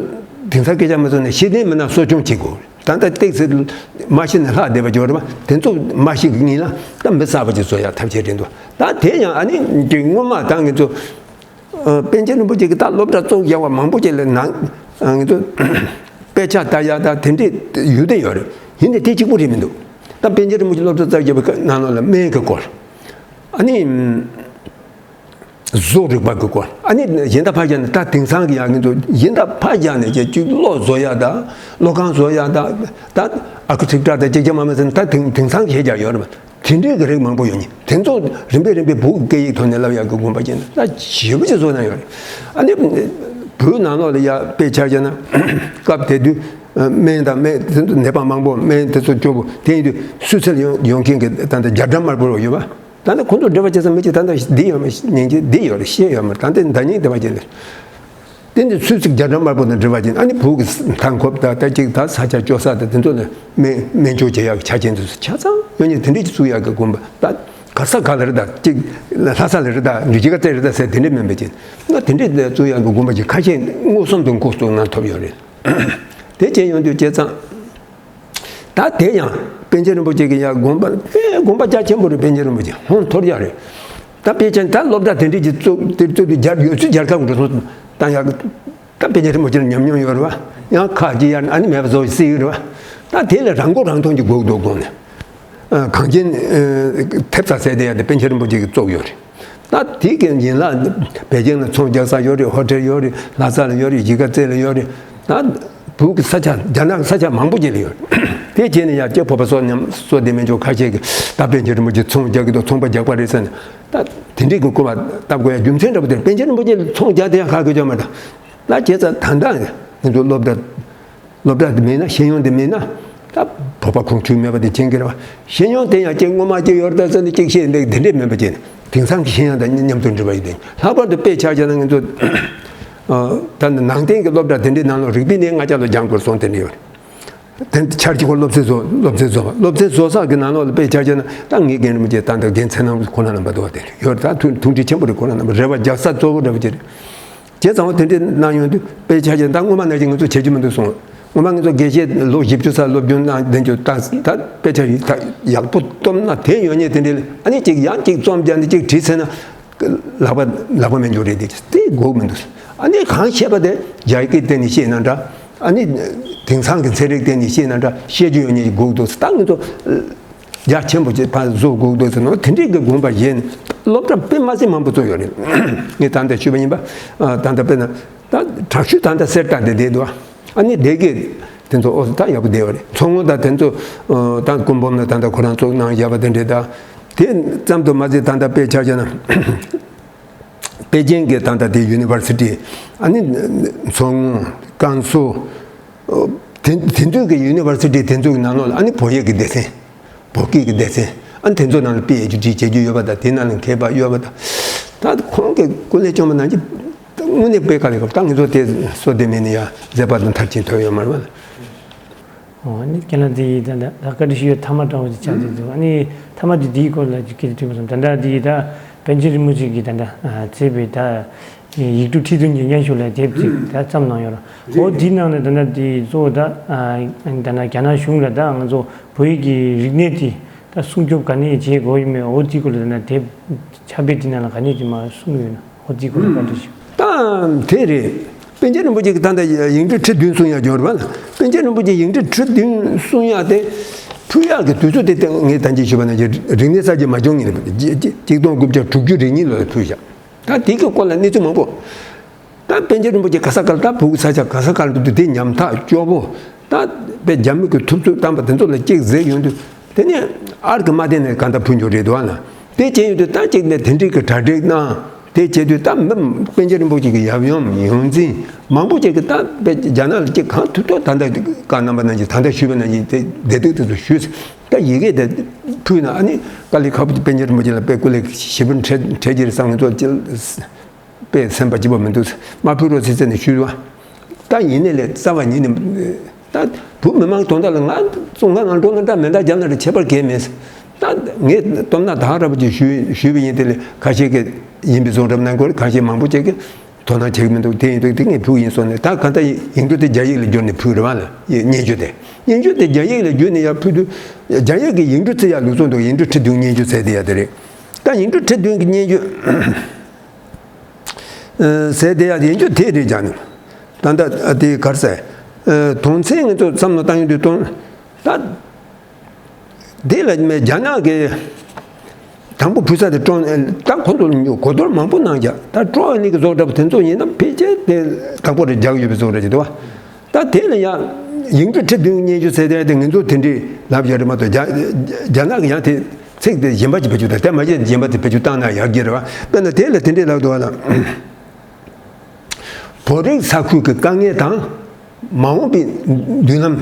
དེང་སང་སྐད་ཆ་མ་བཟོ་ནས་ཤི་ལྡན་མི་སྣ་གསོ་སྐྱོང་བྱེད་དགོས། ད་ལྟ་ཏོག་ཙམ་མ་ཤི་ནས་ལྷག་བསྡད་པ་འབྱོར་བ་དེ་ཚོ་མ་ཤི་གི་སྔོན་ལ་ད་མི་གསར་པ་ཅིག་བཟོ་ཡ་ཐབས་ཤེས་རེད་འདུག་ད་དེ་ཡང་ཨ་ནི་སྔོན་མ་ད་ང་ཚོ་པཎ་ཆེན་རིན་པོ་ཆེ་གི་ད་སློབ་གྲྭ་བཙུགས་ཡག་པ་མང་པོ་ཅིག་ལ་ནང་ང་ཚོ་དཔེ་ཆ་ལྟ་ཡ་ད་དེ་འདྲས་ཡོད་དེ་ཡོད་རེད། ཡིན་ནའི་དེ་གཅིག་པུ་རེད་མི་འདུག་ད་པཎ་ཆེན་རིན་པོ་ཆེ་སློབ་གྲྭ་བཙུགས་ཡག་པའི་ནང་ལོགས་ལ་སྨན་གྱི་སྐོར་ཨ་ནི། བཟོ་རིག་པ་གི་སྐོར། ཨ་ནི་གཞན་དག་ཕར་བཞག་ནས་ད་དེང་སང་གི་ཡ་ངེད་ཚོ་གཞན་དག་ཕར་བཞག་ནས་ཅིག་ཅིག་གློག་བཟོ་ཡ་ད། གློག་ཁང་བཟོ་ཡ་ད། ད་ཨར་ཁི་ཊེག་ཅར་ད་ཅིག་ཅིག་མ་མ་ཟེར་ན་ད་དེང་དེང་སང་གི་ཤེས་རྒྱ་ཡོད་རེད་པ། དེ་འདྲའི་གི་རིགས་མང་པོ་ཡོད་ནི་དེ་ཚོ་རིམ་པས་རིམ་པས་བོད་ཀྱི་སྐད་ཡིག་ཐོག་ནས་བསླབ་ཡ་གི་དགོངས་པ་བཞེས་ན་ད་ཞེ་པོ་ཅིག་བཟོ་ན་ཡོད་རེད། ཨ་ནི་བོད་ནང་ལོགས་ལ་ཡ་དཔེ་ཆ་བཞག་ན་སྐབས་དེ་དུས་སྨན་དང་སྨན་དེ་ཚོ་ནད་པ་མང་པོ་སྨན་དེ་ཚོ་སྐྱོ་པོ་དེ་ཡིན་དུས་སུད་སི་ལ་ཡོང་ཡོང་མཁན་གི་ད་ལྟ་རྒྱ་གྲམ་དམར་པོ་ཡོད་པ། ད་ནི་ཁོང་ཚོ་འབྲེལ་བ་བྱེད་ས་མི་གཅིག་ད་ལྟ་འདི་ཡོད་མ་ཉན་གྱི་འདི་ཡོད་རེད་ཤེས་ཡོད་མ་རེད། ད་ལྟ་ཟླ་ཉིན་འབྲེལ་བ་བྱེད་ལེ། དེ་ནི་སུད་སི་རྒྱ་གྲམ་དམར་པོ་དང་འབྲེལ་བ་བྱེད་ཨ་ནི་བོད་ཀྱི་མཐའ་འཁོབ་ད་ལྟ་གཅིག་ད་ས་ཆ་སྐྱོ་ས་ད་དེ་ཚོ་ནི་སྨན་སྨན་བཅོས་བྱེད་ཡག་གི་ཆ་རྐྱེན་དེ་ཚོ་ཆ་ཚང་ཡོད་ཉིན་དེ་འདྲས་ཀྱི་བཙུགས་ཡག་གི་དགོངས་པ་ད་ག་ས་ག་ལ་རེད་ད་གཅིག་ལྷ་ས་ལ་རེད་ད་འདི་གཅིག་ག་རྩེ་རེད་ད་ཟེར་དེ་འདྲས་མིན་པ་བྱེད་ན་དེ་འདྲས་བཙུགས་ཡག་གི་དགོངས་པ་ཅིག་ཁ་ཤས་མངོན་སུམ་དུ་འགོ་བཙུགས་གནང་ཐུབ་ཡོད་རེད། དེ་བྱས་ཡོང་དུས་བྱས་ཙང་། ད་དེ་ཡང་པཎ་ཆེན་རིན་པོ་ཆེ་གི་ཡང་དགོངས་པ་དཔེ་དགོངས་པ་རྒྱ་ཆེན་པོ་རེད། པཎ་ཆེན་རིན་པོ་ཆེ་ཧོན་ཐོར་རྒྱ་རེད། ད་དཔེ་ཆ་ད་སློབ་གྲྭ་དེ་འདྲས་ཀྱི་བཙུགས་དེ་བཙུགས་དུས་རྒྱ་ཡོད་ཚད་རྒྱལ་ཁབ་འགྲོ་སོང་བཏང་ཡག་ད་པཎ་ཆེན་རིན་པོ་ཆེ་ལ་ཉམས་མྱོང་ཡོད་རེད་བ། ཡང་ཁག་ཅིག་ཡར་ཨ་ནི་མེད་པ་བཟོ་སྲིད་ཡོད་རེད་བ། ད་དེ་ལ་རང་མགོ་རང་ཐོན་གྱི་སྒུག་འདུག་དགོངས་ནས། གངས་ཅན་ཐེབས་རྩ་ཟེར་དེ་ཡང་དེ་པཎ་ཆེན་རིན་པོ་ཆེ་གིས་བཙུགས་ཡོད་རེད། ད་དེ་གའི་ཡན་ལག་པེ་ཅིང་ལ་ཚོང་རྒྱག་ས་ཡོད་རེད། ཧོ་ཊེལ་ཡོད་རེད། ལྷ་ས་ལ་ཡོད་རེད། གཞིས་ཀ་རྩེ་ལ་ཡོད་རེད། ད་བོད་ཀྱི་ས་ཆ་རྒྱ་ནག་གི་ས་ཆ་མང་པོ་ཅིག་ལ་ཡོད་རེད། དེ་བྱས་ནས་ཡང་ཀྱེ་བོད་པ་སོགས་ཉམས་གསོ་ལྡན་མི་ཆོག་ཁ་ཤས་ཀྱིས་ད་པཎ་ཆེན་རིན་པོ་ཆེ་ཚོང་རྒྱག་གི་འདུག་ཚོང་པ་རྒྱག་པ་རེད་ཟེར་ནས་ད་དེ་འདྲས་ཀྱི་སྐུར་བ་བཏབ་དགོས་ཡ་རྒྱུ་མཚན་འདྲ་པོ་དེར་པཎ་ཆེན་རིན་པོ་ཆེ་ལ་ཚོང་རྒྱག་དེ་ཡང་ཁག་གི་ཅོ་མ་ད་ད་བྱས་ཙང་ད་ལྟ་ང་ཚོ་སློབ་གྲྭ། སློབ་གྲྭ་དེ་མེད་ན་ཤེས་ཡོན་དེ་མེད་ན་ད་བོད་པ་ཁོང་ཁྲོས་མེད་པ་དེ་མཁྱེན་གྱི་རེད་བ། ཤེས་ཡོན་དེ་ཡང་ཅིག་སྔོན་མ་ཅིག་ཡོད་རེད་ད་ཟེར་ནས་ཅིག་བཤད་འདུག་དེ་འདྲས་མིན་པ་ཅིག་དེང་སང་གི་ཤེས་ཡོན་དང་མཉམ་དུ་འགྲིག་པ་ཡོད་དེ། ལྷག་པར་དུ་དཔེ་ཆ་བཞག་ན་ང་ཚོ་ད་ནང་བསྟན་གྱི་སློབ་གྲྭ་དེ་འདྲའི་ནང་ལ་རིག་པའི་གནས་ལྔ་ཆ་ལོ་སྦྱང་དགོས་སོང་དེ་འདྲས་ཡོད་རེད། དེ་འཆར་གཞི་སྐོར་སློབ་ཚན་བཟོ་སློབ་ཚན་བཟོ་བ་སློབ་ཚན་བཟོ་ས་གི་ནང་ལོགས་ལ་དཔེ་ཆ་བཞག་ན་ད་ངའི་རྒན་རིན་པོ་ཆེ་ད་ལྟ་རྒན་ཚེ་ནང་ཁོ་ན་རྣམ་པ་འདུག་བ་དེ་ཡོད་རེད། ད་ཐུགས་ཐུགས་འདྲི་ཆེན་པོ་རེད། ཁོ་ན་རྣམ་པ་རེ་བ་རྒྱག་ས་གཙོ་བོ་འདྲ་པོ་ཅིག་རེད། བྱས་ཙང་འོ་དེ་འདྲའི་གནང་ཡོང་དུས་དཔེ་ཆ་ཅན་ད་སྔོན་མ་ནང་བཞིན་ང་ཚོ་བྱེད་རྒྱུ་མི་འདུག་གསུངས། སྔོན་མ་ང་ཚོ་དགེ་བཤེས་ལོ་བཞི་བཅུ་ཙམ་སློབ་སྦྱོང་གནང་བསྡད་རྒྱུ་ད་ད་དཔེ་ཆ་ཡིག་ད་ཡག་པོ་བཏོན་ན་དེ་ཡོད་ཉེ་དེ་འདྲའི་ཨ་ནི་ཅིག་ཡང་ཅིག་རྩོམ་རྒྱག་ནས་ཅིག་བྲིས་ཚར་ན་ལག་པ་ལག་པ་མེད་འགྱུར་རེད་དེ་དེ་དགོས་མི་འདུག་ཨ་ནི་གང་བཤད་པ་དེ་རྒྱ་སྐད་བསྟན་ནས་བཤད་ན་འདྲ། ཨ་ནི་དེང་སང་གི་ཚན་རིག་བསྟན་ནས་བཤད་ན་འདྲ་བཤད་རྒྱུ་ཡོད་ཉེ་ཅིག་དགོས་འདུག་ད་ང་ཚོ། རྒྱ་ཆེན་པོ་ཅིག་ཕར་བཟོ་དགོས་འདུག་ཟེར་ནོ་དེ་འདྲའི་གི་དགོངས་པ་བཞེས་ནས་སློབ་གྲྭ་དཔེ་མ་སྲིད་མང་པོ་བཙུགས་ཡོད་རེད། ངས་ད་ལྟ་ཞུས་པ་ཡིན་པ། ད་ལྟ་དཔེར་ན་ད་དྲག་ཤུལ་ད་ལྟ་གསེར་རྟ་དེ་བསྡད་འདུག་ཨ་ནི་སྡེ་དགེ་དེ་ཚོ་ཨོ་ད་ཡག་པོ་བསྡད་པ་རེད། མཚོ་སྔོན་ད་དེ་ཚོ་ད་སྐུ་འབུམ་ལ་ད་ལྟ་ཁོ་རང་བཙུགས་གནང་བཞག་པ་དེ་འདྲས་ད། དེ་ཙམ་དུ་མ་ཟད། ད་ལྟ་དཔེ་ཆ་བཞག་ན། པེ་ཅིང་གི་ད་ལྟ་དེ་ཡུ་ནི་ཝར་སི་ཊི། ཨ་ནི་མཚོ་སྔོན། ཀན་སུའུ། དེ་དེ་ཚོའི་གི་ཡུ་ནི་ཝར་སི་ཊི་དེ་ཚོའི་ནང་ལོགས་ལ། ཨ་ནི་བོད་ཡིག་གི་སྡེ་ཚན། བོད་སྐད་ཀྱི་སྡེ་ཚན། ཨ་ནི་དེ་ཚོ་ནང་ལ་པི་ཨེཆ་ཌི་བྱེད་རྒྱུ་ཡོད་པ་དང་། དེ་ནང་ལ་མཁས་པ་ཡོད་པ་དང་། ད་ཁོང་གི་སྐུ་ལས་བསྐྱོན་པ་ནང་བཞིན་དངོས་གནས་དཔེ་དཀའ་ལས་ཁག་ད་ང་ཚོ་དེ་བཟོ་བདེ་མེད་ན་ཡང་མཛད་པ་དང་མཐར་ཕྱིན་ཐོབ་ཡོད་མ་རེད་པ། ཨོ། ཨ་ནི་ཁྱེད་རང་དེ་ཡི་ད་ད་ད་བཀའ་འདྲི་ཞུ་ཡ་ཐ་མ་འདྲ་བོ་ཅིག་ཆགས་ཀྱི་འདུག་ཨ་ནི་ཐ་མ་དེ་དེའི་སྐོར་ལ་ཅིག་སྐད་ཆ་དྲིས་པ་སོང་། ད་ལྟ་དེ་ད་པཎ་ཆེན་རིན་པོ་ཆེ་གིས་ད་ད་མཛད་པའི་ད་ཡིག་དྲུག་ཁྲིད་འདོན་གྱི་སྙན་ཞུ་ལ་དེབ་ཅིག་ད་བརྩམས་གནང་ཡོད་ར། ཨོ། དེའི་ནང་ནས་ད་ད་དེ་གཙོ་བོ་ད་ད་ན་རྒྱ་ནག་གཞུང་ལ་ད་ང་ཚོ་བོད་ཡིག་གི་རིག་གནས་དེ་ད་སྲུང་སྐྱོབ་ག་ནས་བྱེད་དགོས་ཡོད་མེད། ཨོ། དེའི་སྐོར་ལ་ད་ད་དེབ་ཕྱག་དཔེ་དེ་ནང་ལ་ག་ནས་ཅིག་མར་གསུངས་ཡོད་ན། ཨོ། དེའི་སྐོར་ལ་བཀའ་འདྲི་ཞུ། ད་དེ་རེད། པཎ་ཆེན་རིན་པོ་ཆེ་གིས་ད་ལྟ་ཡིག་འབྲུ་ཁྲི་བདུན་གསུང་ཡག་ཡོད་རེད་པ། པཎ་ཆེན་རིན་པོ་ཆེ་ཡིག་འབྲུ་ཁྲི་བདུན་གསུང་ཡག་དེ་ཕུལ་ཡག་གི་དུས་ཚོད་དེ་ངས་ད་གིན་ཞུས་པ་ནང་བཞིན་རིག་གནས་གསར་བརྗེ་མ་བྱུང་ངེས་རེད། གཅིག་སྟོང་དགུ་བརྒྱ་དྲུག་ཅུ་རེ་གཉིས་ལོ་ལ་ཕུལ་བཞག་ད་དེ་གི་སྐོར་ལ་གནས་ཚུལ་མང་པོ། ད་པཎ་ཆེན་རིན་པོ་ཆེ་ག་ས་ག་ལ། ད་བོད་ས་ཆ་ག་ས་ག་ལ་འདུག་དེ་ཉམ་ཐག་སྐྱོ་པོ། ད་དཔེ་རྒྱ་མི་གིས་ཐུབ་ཚོད་བཏང་པ་དེ་ཚོ་ལ་གཅིག་གཟིགས་ཡོང་དུས། དེ་ནས་ཨར་གི་མ་བསྟན་ནས་གང་ལྟར་ཕུལ་རྒྱུ་རེད་འདུག་ཨ་ན། དེ་བྱས་ཡོང་དུས་ད་གཅིག་ནས་དེ་འདྲའི་གི་གྲ་སྒྲིག་གནང་། དེ་བྱས་དུས་ད་མི་པཎ་ཆེན་རིན་པོ་ཆེ་གི་ཡབ་ཡུམ་ཡོངས་འཛིན་མང་པོ་ཅིག་གིས་ད་དཔེ་རྒྱ་ནག་ལ་གཅིག་གང་ཐུབ་ཐུབ། ད་ལྟ་བཀའ་གནང་པ་ནང་བཞིན། ད་ལྟ་ཞུས་པ་ནང་བཞིན་དེ་བདེ་སྡུག་དེ་ཚོ་ཞུས། ད་ཡི་གེ་དེ་ཕུལ་ན། ཨ་ནི་དཀའ་ལས་ཁག་པོ་པཎ་ཆེན་རིན་པོ་ཆེ་ལ་དཔེ་སྐུ་ལས་ཞེ་པོ་འཕྲད་འཕྲད་ཀྱི་རེད་བསམ། ང་ཚོ་ཅི་དཔེ་སེམས་པ་སྐྱིད་པོ་མི་འདུག་མ་ཕུལ་རོགས་ཟེར་ཟེར་ནས་ཞུས་པ། ད་ཡིན་ནའི་ལས་རྩ་བ་ཉིད་ནས། ད་བོད་མི་མང་དོན་དག་ལ་ང་བཙོང་ཁང་ནང་འགྲོ་ན་འདྲ་མེད་འདྲ་རྒྱབ་ན་འདྲ་ཁྱད་པར་གང་ཡང་མེད། ད་ངས་སྟོབས་ན་ད་ར་བ་ཅིག་ཞུས་ཞུས་པ་ཡིན། དེ་ལས་ཁ་ཤས་ཀྱིས་ཡིན་པའི་བཟོ་འདྲ་གནང་གི་ཡོད་རེད། ཁ་ཤས་མང་པོ་ཅིག་གིས་དོ་སྣང་བྱེད་ཀྱི་མི་འདུག་དེ་ཡིན་དུས་དེ་ངས་ཕུལ་གྱི་ཡིན་གསུངས་ནས། ད་གང་ལྟར་ཡིག་འབྲུ་དེ་རྒྱ་ཡིག་ལ་བསྒྱུར་ནས་ཕུལ་རེད་པ་ལ། སྙན་ཞུ་དེ། སྙན་ཞུ་དེ་རྒྱ་ཡིག་ལ་བསྒྱུར་ནས་ཡར་ཕུལ་དུས། རྒྱ་ཡིག་གི་ཡིག་འབྲུ་བརྩི་ཡག་ལུགས་སྲོལ་འདུག་ཡིག་འབྲུ་ཁྲི་བདུན་སྙན་ཞུ་ཟེར་དེ་ཡག་དེ་རེད། ད་ཡིག་འབྲུ་ཁྲི་བདུན་གྱི་སྙན་ཞུ་ཟེར་དེ་ཡག་དེ་ཡིན་རྒྱུ་དེ་རེད་ཀྱང་ནི། ད་ལྟ་དེ་ག་རེ་ཟེར། དོན་ཚན་ང་ཚོ་བསམ་བློ་བཏང་ཡོང་དུས། དོན་ད་དེ་ལ་མེད། རྒྱ་ནག་གི་དང་པོ་ཕུལ་ས་དེ་ཀྲོང་། ད་ཁོ་ཚོ་གོ་བསྡུར་མང་པོ་གནང་རྒྱུ། ད་ཀྲོང་ཨ་ནི་གི་བཟོ་འདྲ་པོ་དེ་ཚོ་ཡིན་ན་ཕལ་ཆེར་དེ་དང་པོ་རེ་རྒྱག་ཡོད་པའི་བཟོ་འདྲ་ཅིག་འདུག་པ། ད་དེ་ལ་ཡང་ཡིག་འབྲུ་ཁྲི་བདུན་སྙན་ཞུ་ཟེར་དེ་དེ་ང་ཚོ་དེ་འདྲའི་ལབ་ཡག་རེད་མ་གཏོགས། རྒྱ་རྒྱ་ནག་གི་ཡང་དེ་ཚིག་དེ་གཞན་པ་ཅིག་བེད་སྤྱོད་བཏང་། དེ་མ་བྱས་གཞན་པ་དེ་བེད་སྤྱོད་བཏང་ན་ཡག་གི་རེད་པ། དཔེར་ན་དེ་ལ་དེ་འདྲའི་ལབ་འདུག་པ་ལ། བོད་རིགས་ས་ཁུལ་གྱི་དཀའ་ངལ་དང་མ་འོངས་པའི་མདུན་ལམ།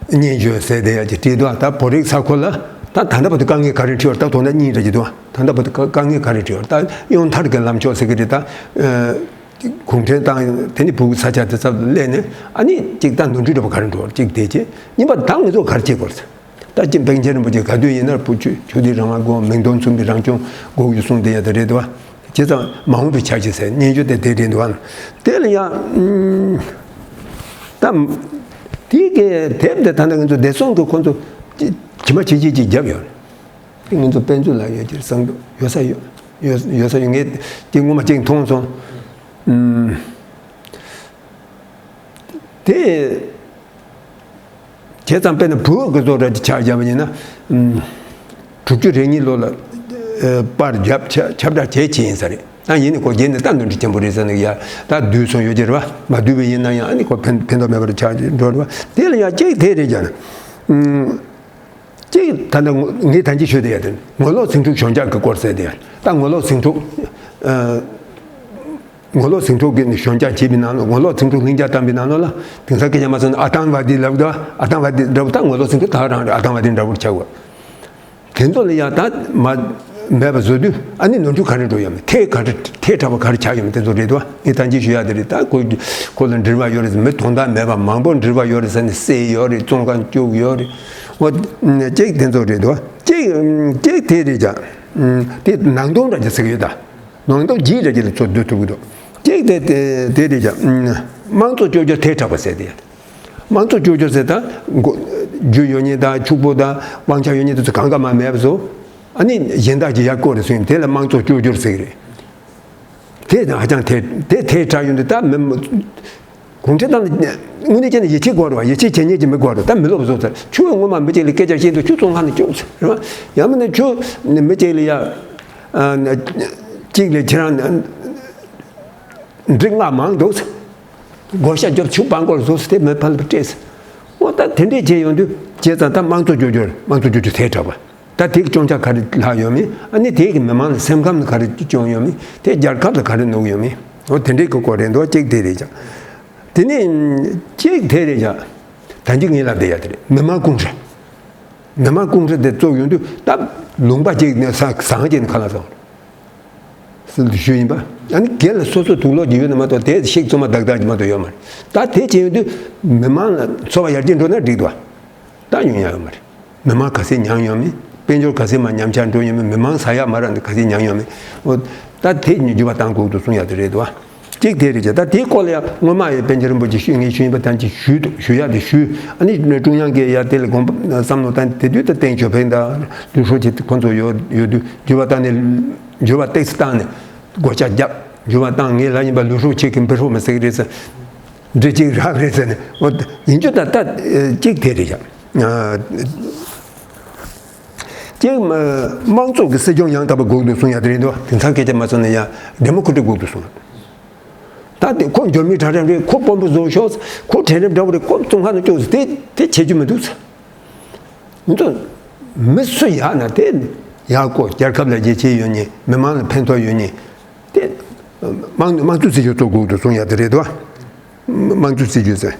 སྙན་ཞུ་ཟེར་དེ་ཡག་ཅིག་བྲིས་འདུག་ད་བོད་རིགས་ས་ཁུལ་ལ་ད་ད་ལྟ་བར་དུ་དཀའ་ངལ་ག་རེ་འཕྲད་ཡོད། ད་དོན་དག་གཉིས་འདྲ་ཅིག་འདུག་ད་ལྟ་བར་དུ་དཀའ་དཀའ་ངལ་ག་རེ་འཕྲད་ཡོད། ད་གཡོན་མཐར་གྱི་ལམ་ཕྱོགས་ཟེར་གྱི་རེད། ད་གུང་ཁྲན་ཏང་དེ་ནི་བོད་ས་ཆ་དེ་ཚོ་སླེབས་ནས། ཨ་ནི་གཅིག་ད་ནོར་འཁྲུལ་འདྲ་པོ་ག་རེ་འགྲོ་བ། གཅིག་དེ་བྱས། གཉིས་པ་ད་ང་ཚོ་ག་རེ་བྱེད་དགོས་རེད། ད་ཅི་པཎ་ཆེན་རིན་པོ་ཆེ་ག་དུས་ཡིན་ན་བོད་ཆོས་ཆོས་དད་རང་དབང་དགོས། མིང་དོན་མཚུངས་པའི་རང་སྐྱོང་དགོས་ཀྱི་གསུངས་དེ་ཡག་དེ་རེད་འདུག་པ། བྱས་ཙང་མ་འོངས་པའི་འཆར་གཞི་ཟེར་སྙན་ཞུ་དེ་དེ་རེད་འདུག་པ། དེ་ལ་ཡང་། ད་དེ་གའི་དེབ་དེ་ད་ལྟ་ང་ཚོ་བདེ་སྲུང་གི་ཁོང་ཚོ་ཇི་མ་ཇི་བཞིན་ཅིག་བརྒྱབ་ཡོད་རེད། ང་ཚོ་དཔེ་མཛོད་ལ་ཡོད་ཀྱི་རེད་བསམ་འདུག་ཡོད་ས་ཡོད། ཡོད་ཡོད་ས་ཡོད། ངས་དེ་སྔོན་མ་གཅིག་མཐོང་སོང་། ཨུམ། དེ། བྱས་ཙང་དཔེར་ན་བོད་ཀྱི་བཟོ་འདྲ་ཅིག་ཆ་བཞག་པ་ཡིན་ན། ཨུམ། དྲུག་ཅུ་རེ་གཉིས་ལོ་ལ་ཨ་པར་བརྒྱབ། ཁྱབ་ཁྱབ་བསྒྲགས་བྱས་བྱས་ཡིན་ས་རེད། ད་ཡིན་ནའི་ཁོ་རྗེས་ནས་ད་ནོར་འཁྲུལ་ཆེན་པོ་རེད་ཟེར་ནས་ཡ། ད་བསྡུས་སོང་ཡོད་ཀྱི་རེད་པ། མ་བསྡུས་པ་ཡིན་ན་ཡང་ཨ་ནི་ཁོ་ཕན་ཕན་ཐོགས་མེད་པར་ཆགས་འགྲོ་རེད་པ། དེ་ལ་ཡང་གཅིག་དེ་རེད་ཀྱང་། ཨུམ། གཅིག་ད་ལྟ་ངས་ད་གིན་ཞུས་དེ་ཡག་དེ། ངོ་ལོག་ཟིང་འཁྲུག་གཞོན་སྐྱེས་ཀྱི་སྐོར་ཟེར་དེ་ཡག་ད་ངོ་ལོག་ཟིང་འཁྲུག་ཨ། ངོ་ལོག་ཟིང་འཁྲུག་གི་གཞོན་སྐྱེས་བྱས་པའི་ནང་ལ། ངོ་ལོག་ཟིང་འཁྲུག་ལྷིང་འཇགས་བཏང་པའི་ནང་ལོགས་ལ། དེང་སང་སྐད་ཆ་མ་སོང་ན་ཨ་ཏང་བ་དི་ལབ་འདུག་ཨ་ཏང་བ་དི་འདྲ་པོ། ད་ངོ་ལོག་ཟིང་འཁྲུག་ད་རང་རེད། ཨ་ཏང་བ་དི་འདྲ་པོ་ཆགས་ཡོད། དེ་ཚོ་ལ་ཡང་ད་མ་མེད་པ་བཟོ་དུས། ཨ་ནི་ནོར་འཁྲུལ་ག་རེ་འགྲོ་ཡོད་མེད། ཐལ་ག་རེ་ཐལ་དྲགས་པ་ག་རེ་ཆགས་ཡོད་མེད། དེ་ཚོ་རེད་འདུག་ངས་ད་གིན་ཞུས་ཡག་དེ་རེད། ད་ཁོ་ཁོ་ལ་འབྲེལ་བ་ཡོད་རེད་ཟེར། མི་དོན་དག་མེད་པ་མང་པོ་འབྲེལ་བ་ཡོད་རེད་ཟེར་ནས་བསད་ཡོད་རེད། བཙོན་ཁང་བཅུག་ཡོད་རེད། འོ། གཅིག་དེ་ཚོ་རེད་འདུག་གཅིག་གཅིག་དེ་རེད་ཀྱང་། དེ་ནང་དོན་འདྲ་ཅིག་ཟེར་གྱི་ཡོད་ད། ནང་དོན་རྒྱས་འདྲ་ཅིག་ལ་ཚུར་སྡོད་ཐུབ་ཀྱི་འདུག་གཅིག་དེ་དེ་དེ་རེད་ཀྱང་། དམངས་གཙོ་བཅོས་བསྒྱུར་ཐལ་དྲགས་པ་ཟེར་དེ། དམངས་གཙོ་བཅོས་བསྒྱུར་ཟེར་ད། འགོ་རྒྱུ་ཡོད་མཁན་དང་ཕྱུག་པོ་དང་དབང་ཆ་ཡོད་མཁན་དེ་ཚོ་གང་ག་མ་མེད་པ་བཟོ། ཨ་ནི་གཞན་དག་གིས་ཡར་བསྐོར་རེ་སོང་ཡིན། དེ་ལ་དམངས་གཙོ་བཅོས་བསྒྱུར་ཟེར་གྱི་རེད། དེ་ཧ་ཅང་དེ་དེ་དེ་དྲག་ཡོང་དུས་ད་མི་གུང་ཁྲན་ཏང་ལ་དངོས་གནས་བྱས་ན་ཡིད་ཆེས་དགོས་རེད་པ། ཡིད་ཆེས་བྱེད་མཁན་གྱི་མི་དགོས་རེད། ད་མི་ལོབས་བཟོ་ཚར། ཁྱོད་སྔོན་མ་མི་གཅིག་ལ་སྐད་ཆ་བཤད་དུས་ཁྱོད་བཙོན་ཁང་ནང་བཅུག་ཚར་རེད་པ། ཡང་མིན་ན་ཁྱོད་མི་གཅིག་ལ་ཡ། ཨ། གཅིག་ལ་ཁྱེད་རང་འགྲིག་ང་མང་འདུག་བགོ་བཤའ་རྒྱོབ། ཁྱོད་པང་སྐོར་བཟོ་ཚར། དེ་མི་ཕན་པ་སྤྲད་ཚར། འོ། ད་དེ་འདྲས་བྱས་ཡོང་དུས་བྱས་ཙང་ད་དམངས་གཙོ་བཅོས་བསྒྱུར། དམངས་གཙོ་བཅོས་བསྒྱུར་ཐལ་དྲགས་པ། ད་དེ་གི་སྐྱོན་ཆ་ག་རེ་ལྷག་ཡོད་མེད། ཨ་ནི་དེ་གི་མི་མང་ལ་སེམས་ཁམས་ལ་ག་རེ་སྐྱོན་ཡོད་མེད། དེ་རྒྱལ་ཁབ་ལ་ག་རེ་གནོད་ཡོད་མེད། འོ་དེ་འདྲའི་གི་སྐོར་རེད་འདུག་གཅིག་དེ་རེད་ཀྱང་། དེ་ནས་གཅིག་དེ་རེད་ཀྱང་། ད་གིན་ངས་ལབ་བསྡད་ཡ་དེ་རེད། མི་མང་ཀུང་ཧྲེ། མི་མང་ཀུང་ཧྲེ་དེ་བཙུགས་ཡོང་དུས་ད་ལུང་པ་གཅིག་ནས་ས་ཟངས་གཅིག་ནས་ཁ་ལག་བཟོ། ཞུ་ཡིན་པ། ཨ་ནི་སྒེར་ལ་སོ་སོ་དུག་ལོག་ཅིག་ཡོད་ན་མ་གཏོགས་དེ་ཤིག་བཙོན་མ་དག་དག་ཅིག་མ་གཏོགས་ཡོད་མ་རེད། ད་དེ་བྱས་ཡོང་དུས་མི་མང་ལ་འཚོ་བ་ཡར་རྒྱས་འགྲོ་ན་འགྲིག་འདུག་ད་ཡོང་ཡ་ཡོད་མ་རེད། མི་མང་ག་ཚད་མྱངས་ཡོད་མེད། དཔལ་འབྱོར་ག་ཚད་མ་ཉམས་ཆག་འགྲོ་ཡོད་མེད། མི་མང་ཟ་ཡ་མ་རག་ནས་ག་ཚད་མྱངས་ཡོད་མེད། འོ། ད་དེ་ཉིད་འགྱུར་བ་གཏང་དགོས་འདུག་གསུང་ཡ་དེ་རེད་འདུག་བ། གཅིག་དེ་རེད་ཀྱང་ད་དེའི་སྐོར་ལ་ཡང་སྔོན་མ་ཡང་པཎ་ཆེན་རིན་པོ་ཆེ་ཞུས་ངས་ཞུས་ཡིན་པ་ཐམས་ཅད་ཞུས་འདུག་ཞུ་ཡ་དེ་ཞུས། ཨ་ནི་ཀྲུང་དབྱང་གིས་ཡ་དེ་ལ་དགོངས་པ་བསམ་བློ་བཏང་དེ་དུས་ད་ཏེང་ཞའོ་ཕིང་དང་ལུའུ་ཧྲུའུ་ཅི་ཁོང་ཚོ་ཡོད་ཡོད་དུས་འགྱུར་བ་བཏང་ནས་འགྱུར་བ་ཏེག་སི་བཏང་ནས་སྒོ་ལྕགས་བརྒྱབ། འགྱུར་བ་བཏང་ངས་ལབ་ཡིན་པ། ལུའུ་ཧྲུའུ་ཅི་གིས་འབུ་ཧྲུའུ་མི་ཟེར་གི་རེད་ཟེར། འདྲེ་གཅིག་རག་རེད་ཟེར་ནས། འོ་ཡིན་རྒྱུ་ད་ལྟ་གཅིག་དེ་རེད་ཀྱང་། གཅིག་དམངས་གཙོ་གི་སྲིད་སྐྱོང་ཡང་དག་པ་དགོས་འདུག་གསུང་ཡ་དེ་རེད་འདུག་དེང་སང་སྐད་ཆ་མ་གསུང་ན་ཡ་ཌེ་མོ་ཀྲེ་ཊི་དགོས་འདུག་གསུང་། ད་དེ་ཁོ་འབྱོར་མེད་གྲལ་རིམ་རེད། ཁོ་དཔོན་པོ་བཟོ་ཤོག་ཁོ་གྲལ་རིམ་འདྲ་བོ་རེད། ཁོ་བཙོན་ཁང་དུ་བཅུག་ཟེར། དེ་དེ་བྱེད་རྒྱུ་མི་འདུག་ཟེར། མི་འདུག་མི་སུ་ཡག་ན་དེ་ཡག་གོ། རྒྱལ་ཁབ་ལ་ཡིད་ཆེས་ཡོད་ནི། མི་མང་ལ་ཕན་ཐོགས་ཡོད་ནི། དེ་དམངས་དམངས་གཙོའི་སྲིད་བྱུས་གཙོ་དགོས་འདུག་གསུང་ཡ་དེ་རེད་འདུག་དམངས་གཙོའི་སྲིད་བྱུས་ཟེར།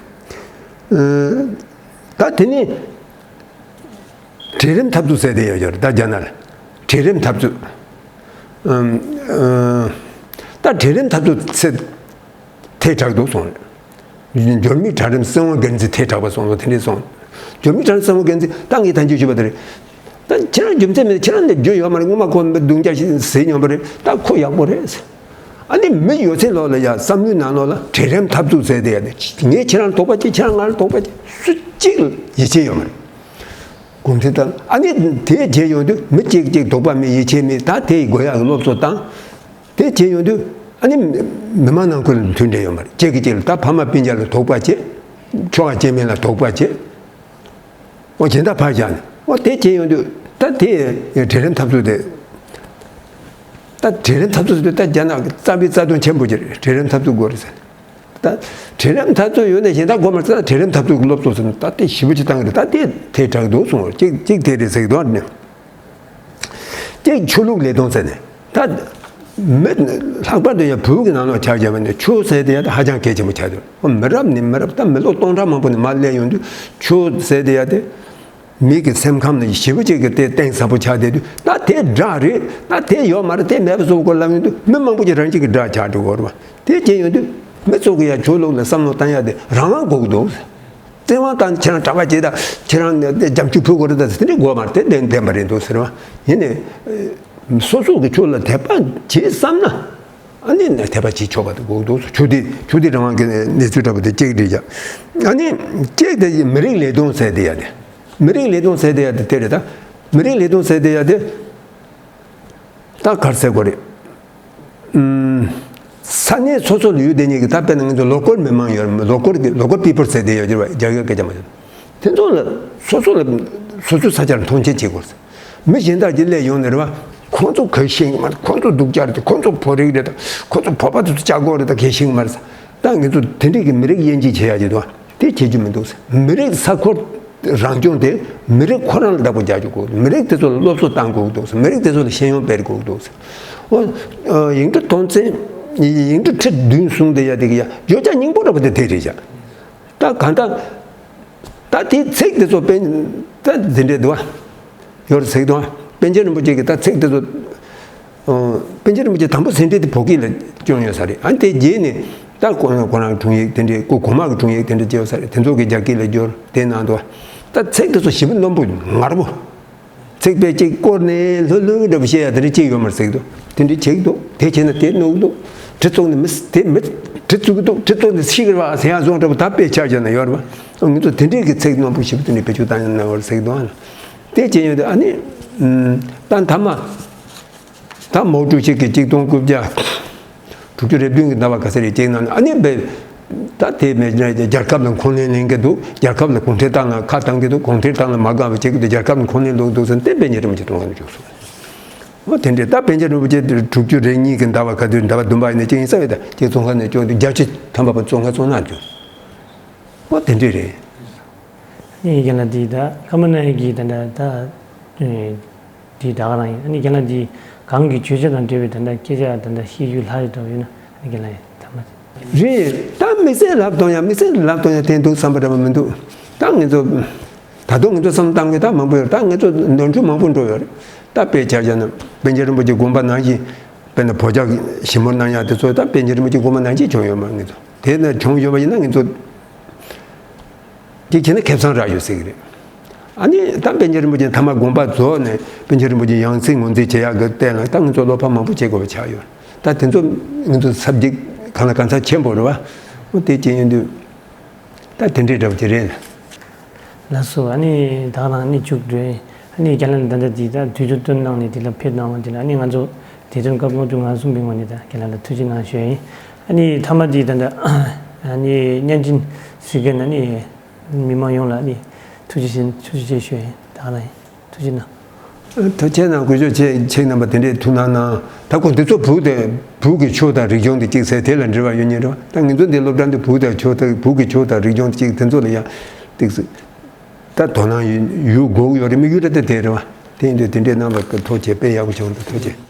ད་དེ་ནི། གྲལ་རིམ་འཐབ་རྩོད་ཟེར་དེ་ཡོད་ཀྱང་རེད། ད་རྒྱ་ནག་ལ་གྲལ་རིམ་འཐབ་རྩོད། ཨམ། ཨ། ད་གྲལ་རིམ་འཐབ་རྩོད་ཚེ་ཐལ་དྲགས་འདུག་གསུངས་རེད། འབྱོར་མེད་གྲལ་རིམ་སྲིད་དབང་སྒེར་འཛིན་ཐལ་དྲགས་པ་སོང་ལོ་དེ་འདྲས་སོང་། འབྱོར་མེད་གྲལ་རིམ་སྲིད་དབང་སྒེར་འཛིན་ད་ངས་ཐམས་ཅད་ཞུས་པ་དེ་རེད། ད་ཁྱེད་རང་རྒྱུ་མཚན་མེད། ཁྱེད་རང་འདི་རྒྱུ་ཡོད་མ་རེད། སྔོན་མ་ཁོ་རྡུང་རྒྱག་ཟེར་མྱོང་པ་རེད། ད་ཁོ་ཡག་པོ་རེད། ཨ་ནི་མི་ཡོད་ཚད་ལོག་ལ་ཡ་བསམ་བློའི་ནང་ལོག་ལ་གྲལ་རིམ་འཐབ་རྩོད་ཟེར་དེ་ཡ་དེ། ངས་ཁྱེད་རང་ལ་དོགས་པ་བྱེད། ཁྱེད་རང་ང་ལ་དོགས་པ་བྱེད། སུ་གཅིག་ལ་ཡིད་ཆེས་ཡོད་མ་རེད། གུང་ཁྲན་ཏང་། ཨ་ནི་དེ་བྱས་ཡོང་དུས་མི་གཅིག་གཅིག་དོགས་པ་མེད། ཡིད་ཆེས་མེད། ད་དེ་ཡི་དགོས་ཡག་གི་སློབ་གསོ་བཏང་། དེ་བྱས་ཡོང་དུས་ཨ་ནི་མི་མང་ནང་ཁུལ་ལ་མཐུན་འབྲེལ་ཡོད་མ་རེད། གཅིག་གིས་གཅིག་ལ་ད་ཕ་མ་སྤུན་ཀྱག་ལ་དོགས་པ་བྱེད། ཁྱོ་ག་སྐྱེ་དམན་ལ་དོགས་པ་བྱེད། འོ་གཞན་དག་ཕར་བཞག་ནས། འོ་དེ་བྱས་ཡོང་དུས་ད་དེ་གྲལ་རིམ་འཐབ་རྩོད་དེ། ད་གྲལ་རིམ་འཐབ་རྩོད་དེ་ད་རྒྱ་ནག་གི་རྩ་བའི་རྩ་དོན་ཆེན་པོ་ཅིག་རེད། གྲལ་རིམ་འཐབ་རྩོད་དགོས་རེད་ཟེར། ད་གྲལ་རིམ་འཐབ་རྩོད་ཡོད་ནས་གཞན་དག་དགོས་མ་རེད་ཟེར། ད་གྲལ་རིམ་འཐབ་རྩོད་ཀྱི་སློབ་གསོ་ཟེར་ན་ད་དེ་ཞེ་པོ་ཅིག་བཏང་གི་རེད། ད་དེ་དེ་དྲག་འདུག་གསུངས་པ། གཅིག་གཅིག་དེ་རེད་ཟེར་གི་འདུག་ཨ་ནི། གཅིག་ཆོས་ལུགས་ལས་དོན་ཟེར་ནས་ད་མི་ལྷག་པར་དུ་ཡང་བོད་ཀྱི་ནང་ལོགས་ཆ་བཞག་པ་ནས་ཆོས་ཟེར་དེ་ཡང་ད་ཧ་ཅང་གལ་ཆེན་པོ་ཆགས་འདུག་མི་རབས་ནས་མི་རབས། ད་མི་ལོ་སྟོང་ཕྲག་མང་པོ་ནས་མར་སླེབས་ཡོང་དུས་ཆོས་ཟེར་དེ་ཡང་དེ། མི་གི་སེམས་ཁམས་ལ་ཞེ་པོ་ཅིག་གི་དེ་གཏིང་ཟབ་པོ་ཆགས་བསྡད་དུས། ད་དེ་དགྲ་རེད། ད་དེ་ཡོད་མ་རེད། དེ་མེད་པ་བཟོ་དགོས་ལབ་ཡོང་དུས་མི་མང་པོ་ཅིག་རང་གཅིག་གི་དགྲ་ཆགས་འགྲོ་གི་རེད་པ། དེ་བྱས་ཡོང་དུས་མི་ཚོ་གི་ཡ་ཆོས་ལུགས་ལ་བསམ་བློ་བཏང་ཡ་དེ་རང་དབང་དགོས་ཀྱི་འདུག་བཙན་དབང་བཏང་། ཁྱེད་རང་གྲྭ་པ་བྱེད་དང་། ཁྱེད་རང་ནས་དེ་རྒྱབ་སྐྱོར་ཕུལ་དགོས་རེད་ད་ཟེར་དེ་འདྲ་དགོས་མ་རེད། དེ་བདེན་བདེན་པ་རེད་འདུག་ཟེར་བ་ཡིན་ནས། སོ་སོ་གི་ཆོས་ལ་དད་པ་བྱེད་བསམ་ན། ཨ་ནི་ནས་དད་པ་བྱེད་ཆོག་པ་དེ་དགོས་འདུག་ཆོས་དད་ཆོས་དད་རང་དབང་གི་གནས་ཚུལ་འདྲ་པོ་དེ་གཅིག་རེད་ཀྱང་། ཨ་ནི་གཅིག་དེ་མི་རིགས་ལས་དོན་ཟེར་དེ་ཡ་དེ། མི་རིགས་ལས་དོན་ཟེར་དེ་ཡ་དེ་དེ་རེད་ད། མི་རིགས་ལས་དོན་ཟེར་དེ་ཡ་དེ། ད་ག་རེ་ཟེར་དགོས་རེད། ཨུམ། ས་གནས་སོ་སོ་ལ་ཡོད་དེ་ཉིད་ཀྱི། ད་དཔེར་ན་ང་ཚོ་ལོ་ཀལ་མི་མང་ཡོད་རེད། ལོ་ཀལ་གི་ལོ་ཀལ་པི་པལ་ཟེར་དེ་ཡོད་རེད་པ། རྒྱ་གར་སྐད་ཆ་མ་ཡོད། དེ་ཚོ་ལ་སོ་སོ་ལ་སོ་སོའི་ས་ཆར་མཐོང་ཆེན་བྱེད་དགོས་རེད། མི་གཞན་དག་ཅིག་སླེབས་ཡོང་ནས་རེད་པ། ཁོང་ཚོ་ག་ཤེས་ཀྱི་མ་རེད། ཁོང་ཚོ་སྡུག་ཅག་རེད། ཁོང་ཚོ་བོད་རིགས་རེད། ད་ཁོང་ཚོ་བོད་པ་དེ་ཚོ་ལྕགས་སྒོ་རེད། ད་ག་ཤེས་ཀྱི་མ་རེད། ད་ང་ཚོ་དེ་འདྲས་ཀྱི་མི་རིགས་དབྱེ་འབྱེད་བྱེད་ཡ་ཅིག་འདུག་པ། དེ་བྱེད་རྒྱུ་མི་འདུག་ཟེར། མི་རིགས་ས་ཁུལ་རང་སྐྱོང་དེ་མི་རིགས་ཁོ་རང་ལ་བདག་པོ་རྒྱག་རྒྱུ་དགོས། མི་རིགས་དེ་ཚོ་ལ་སློབ་གསོ་བཏང་དགོས་འདུག་ཟེར། མི་རིགས་དེ་ཚོ་ལ་ཤེས་ཡོན་སྤེལ་དགོས་འདུག་ཟེར། འོ། ཡིག་འབྲུ་དོན་ཚན་ཡིག་འབྲུ་ཁྲི་བདུན་གསུངས་དེ་ཡ་དེ་གི་ཡ་བརྗོད་བྱ་སྙིང་པོ་འདྲ་པོ་དེ་དེ་རེད་ཤག་ད་གང་ལྟར། ད་དེའི་ཚིག་དེ་ཚོ་དཔེ་ད་འདི་འདྲས་འདུག་པ། ཡོད་རེད་ཟེར་གི་འདུག་པ། པཎ་ཆེན་རིན་པོ་ཆེ་གི་ད་ཚིག་དེ་ཚོ། ཨོ། པཎ་ཆེན་རིན་པོ་ཆེ་དང་པོ་ཟིན་བྲིས་དེ་བོད་སྐད་ལ་བསྐྱོན་ཡོད་ས་རེད། ཨ་ནི་དེ་རྗེས་ནས་ད་ཁོ་ཁོ་རང་གི་དྲུང་ཡིག་དེ་འདྲས། སྐུ་གོང་མ་གི་དྲུང་ཡིག་དེ་འདྲས་བྱས་ཡོད་ས་རེད། དེ་ཚོ་གི་རྒྱ་སྐད་ལ་བསྒྱུར་དེ་གནང་འདུག་པ། ད་ཚིག་དེ་ཚོ་ཞེ་པོ་རྣོན་པོ་ངར་པོ། ཚིག་དཔེ་གཅིག་བསྐོར་ནས་ལྷོད་ལྷོད་འདྲ་པོ་བཤད་ཡ་དེ་འདྲས་གཅིག་ཡོད་མ་རེད་ཟེར་གི་འདུག་དེ་འདྲས་བྱེད་ཀྱི་འདུག་དེ་བྱས་ན་དེ་གནོད་ཀྱི་འདུག་གྲི་བཙུགས་ནས་མི་དེ་མི་གྲི་བཙུགས་ཀྱི་འདུག་གྲི་བཙུགས་ནས་ཤི་གི་རེད་པ་ཟེར་ཡ་བཟོ་འདྲ་པོ། ད་དཔེ་ཆ་བཞག་ན་ཡོད་རེད་པ། ང་ཚོ་དེ་འདྲས་ཀྱི་ཚིག་རྣོན་པོ་ཞེ་པོ་དེ་འདྲས་བེད་སྤྱོད་བཏང་ཡ་ན་ཡོད་རེད་ཟེར་གི་འདུག་ཨ། དེ་བྱས་ཡོད་དུས་ཨ་ནི། ད་མཐའ་མ། ད་མའོ་ཀྲུའུ་ཞི་གིས་གཅིག་སྟོང་དགུ་བརྒྱ་དྲུག་ཅུ་རེ་བདུན་གྱི་ཟླ་བ་ག་ཚོད་རེད་ཅེས་ན་ཨ་ནི་བས། ད་དེ་མེད་ན་རྒྱལ་ཁབ་ལ་འཁོན་ལན་ལེན་གྱི་འདུག་རྒྱལ་ཁབ་ལ་གུང་ཁྲན་ཏང་ལ་ཁ་བཏང་གི་འདུག་གུང་ཁྲན་ཏང་ལ་མ་དགའ་བ་བྱེད་ཀྱི་འདུག་རྒྱལ་ཁབ་ལ་འཁོན་ལན་སློག་འདུག་ཟེར་ནས་དེ་པཎ་ཆེན་རིན་པོ་ཆེ་བཙོན་ཁང་དུ་བཅུག་སོང་། འོ་དེ་འདྲས་ད་པཎ་ཆེན་རིན་པོ་ཆེ་དྲུག་ཅུ་རེ་གཉིས་ཀྱི་ཟླ་བ་ག་དུས་ཟླ་བ་བདུན་པ་ཡིན་ན་ཅི་ཡིན་ས་རེད། ད་ཁྱེད་བཙོན་ཁང་ནས་སྐྱོན་དུས་བརྒྱད་ཅུ་ཐམ་པ་བ་བཙོན་ཁང་བཙོན་ནང་བཅུག་འོ་དེ་འདྲས་རེད། ཡིན་ཀྱང་ལ་དེ་ད་ཀ་མ་ན་ཡི་གི་ད་ད་ད། དེ་ད་ག་རང་ཡིན། ཨ་ནི་རྒན་ལགས་འདི་གང་གི་བརྗོད་བྱ་དང་འབྲེལ་བའི་ད་ལྟ་སྐད་ཆ་ད་ལྟ་བཤད་རྒྱུ་ལྷག་ཡོད་འདྲ་བོ་ཡོད་ན་ཨ་ནི་རྒན་ལགས་ཡིན་ཐ་མ་དེ། རེད། ད་དམིགས་བསལ་ལབ་གཏོང་ཡ་དམིགས་བསལ་ལབ་གཏོང་ཡ་དེ་འདུག་བསམ་པ་འདྲ་བོ་མི་འདུག་ད་ངེད་ཚོ་ད་དུང་ངེད་ཚོ་བསམ་བཏང་གི་ད་མང་པོ་ཡོད་རེད། ད་ངེད་ཚོ་ནོར་འཁྲུལ་མང་པོ་འགྲོ་ཡོད་རེད། ད་དཔེ་ཆ་བཞག་ན་པཎ་ཆེན་རིན་པོ་ཆེ་དགོངས་པ་ནང་བཞིན་དཔེར་ན་བོད་ཇ་ཞིབ་མོར་གནང་ཡ་དེ་ཚོ་ད་པཎ་ཆེན་རིན་པོ་ཆེ་དགོངས་པ་ནང་བཞིན་བྱུང་ཡོད་མ་རེད། ངེད་ཚོ་དེ་ན་བྱུང་ཡོད་པ་ཡིན་ན་ངེད་ཚོ། གཅིག་བྱས་ན་ཁེ་བཟང་རག་ཡོད་ཟེར་གི་རེད། ཨ་ནི་ད་པཎ་ཆེན་རིན་པོ་ཆེ་མཐའ་མ་དགོངས་པ་རྫོགས་ནས་པཎ་ཆེན་རིན་པོ་ཆེ་ཡང་སྲིད་ངོས་འཛིན་བྱེད་ཡག་གི་སྟེང་ལ་ད་ང་ཚོ་བློ་ཕམ་མང་པོ་བྱེད་དགོས་པ་ཆགས་ཡོད། ད་དེ་ཚོ་ང་ཚོ་ས་བགྱིས་གང་ལ་གང་འཚམ་ཆེན་པོ་རེད་བ། འོ་དེ་ཅི་ཡིན་དུས་ད་དེ་འདྲའི་འདྲ་བ་ཅིག་རེད། ལགས་སོ། ཨ་ནི་ད་ག་རང་ཨ་ནི་མཇུག་སྒྲིལ། ཨ་ནི་རྒན་ལགས་ད་ལྟ་འདི་ད་དུས་ཚོད་བཏོན་གནང་ནས་འདི་ལ་ཕེབས་གནང་བ་འདི་ལ་ཨ་ནི་ང་ཚོ་བདེ་དོན་སྐབས་དངོས་གྲུབ་ངང་སྲུང་པའི་ངོས་ནས་ད་རྒན་ལགས་ལ་ཐུགས་རྗེ་གནང་ཞུ་ཡ་ཡིན། ཨ་ནི་མཐའ་མ་འདི་ད་ལྟ་ཨ་ནི་བརྙན་འཕྲིན་གཟིགས་མཁན་ཨ་ནི་མི་མང་ཡོངས་ལ་ཨ་ནི་ཐུགས་རྗེ་ཆེ་ཐུགས་རྗེ་ཆེ་ཞུ་ཡ་ཡིན། ད་ག་རང་ཡིན། ཐུགས་རྗེ་གནང་། ཐུགས་རྗེ་གནང་། དགོས་ཆོག་ཁྱེད་ཁྱེད་རྣམ་པ་དེ་འདྲས་ཐུགས་སྣང་གནང་། ད་ཁོ་འདི་ཚོ་བོད་དེ་བོད་ཀྱི་ཆོས་དང་རིག་གཞུང་དེ་གཅིག་ཟེར་དེ་ལ་འབྲེལ་བ་ཡོད་ཉེ་རེད་བ། ད་ངེད་ཚོ་འདི་སློབ་གྲྭ་འདི་བོད་དང་ཆོས་དང་བོད་ཀྱི་ཆོས་དང་རིག་གཞུང་དེ་གཅིག་དེ་ཚོ་ལ་ཡང་ཏིག་ཙི་ད་དོ་སྣང་ཡོད་ཡོད་དགོས་ཡོད་རེད། མི་ཡུལ་རེད་དེ་དེ་རེད་བ། དེ་ཡིན་དུས་དེ་འདྲས་གནང་བ་ཐུགས་རྗེ་ཆེ། དཔེ་ཡག་པོ་བྱུང་འདུག་ཐུགས་རྗེ་ཆེ།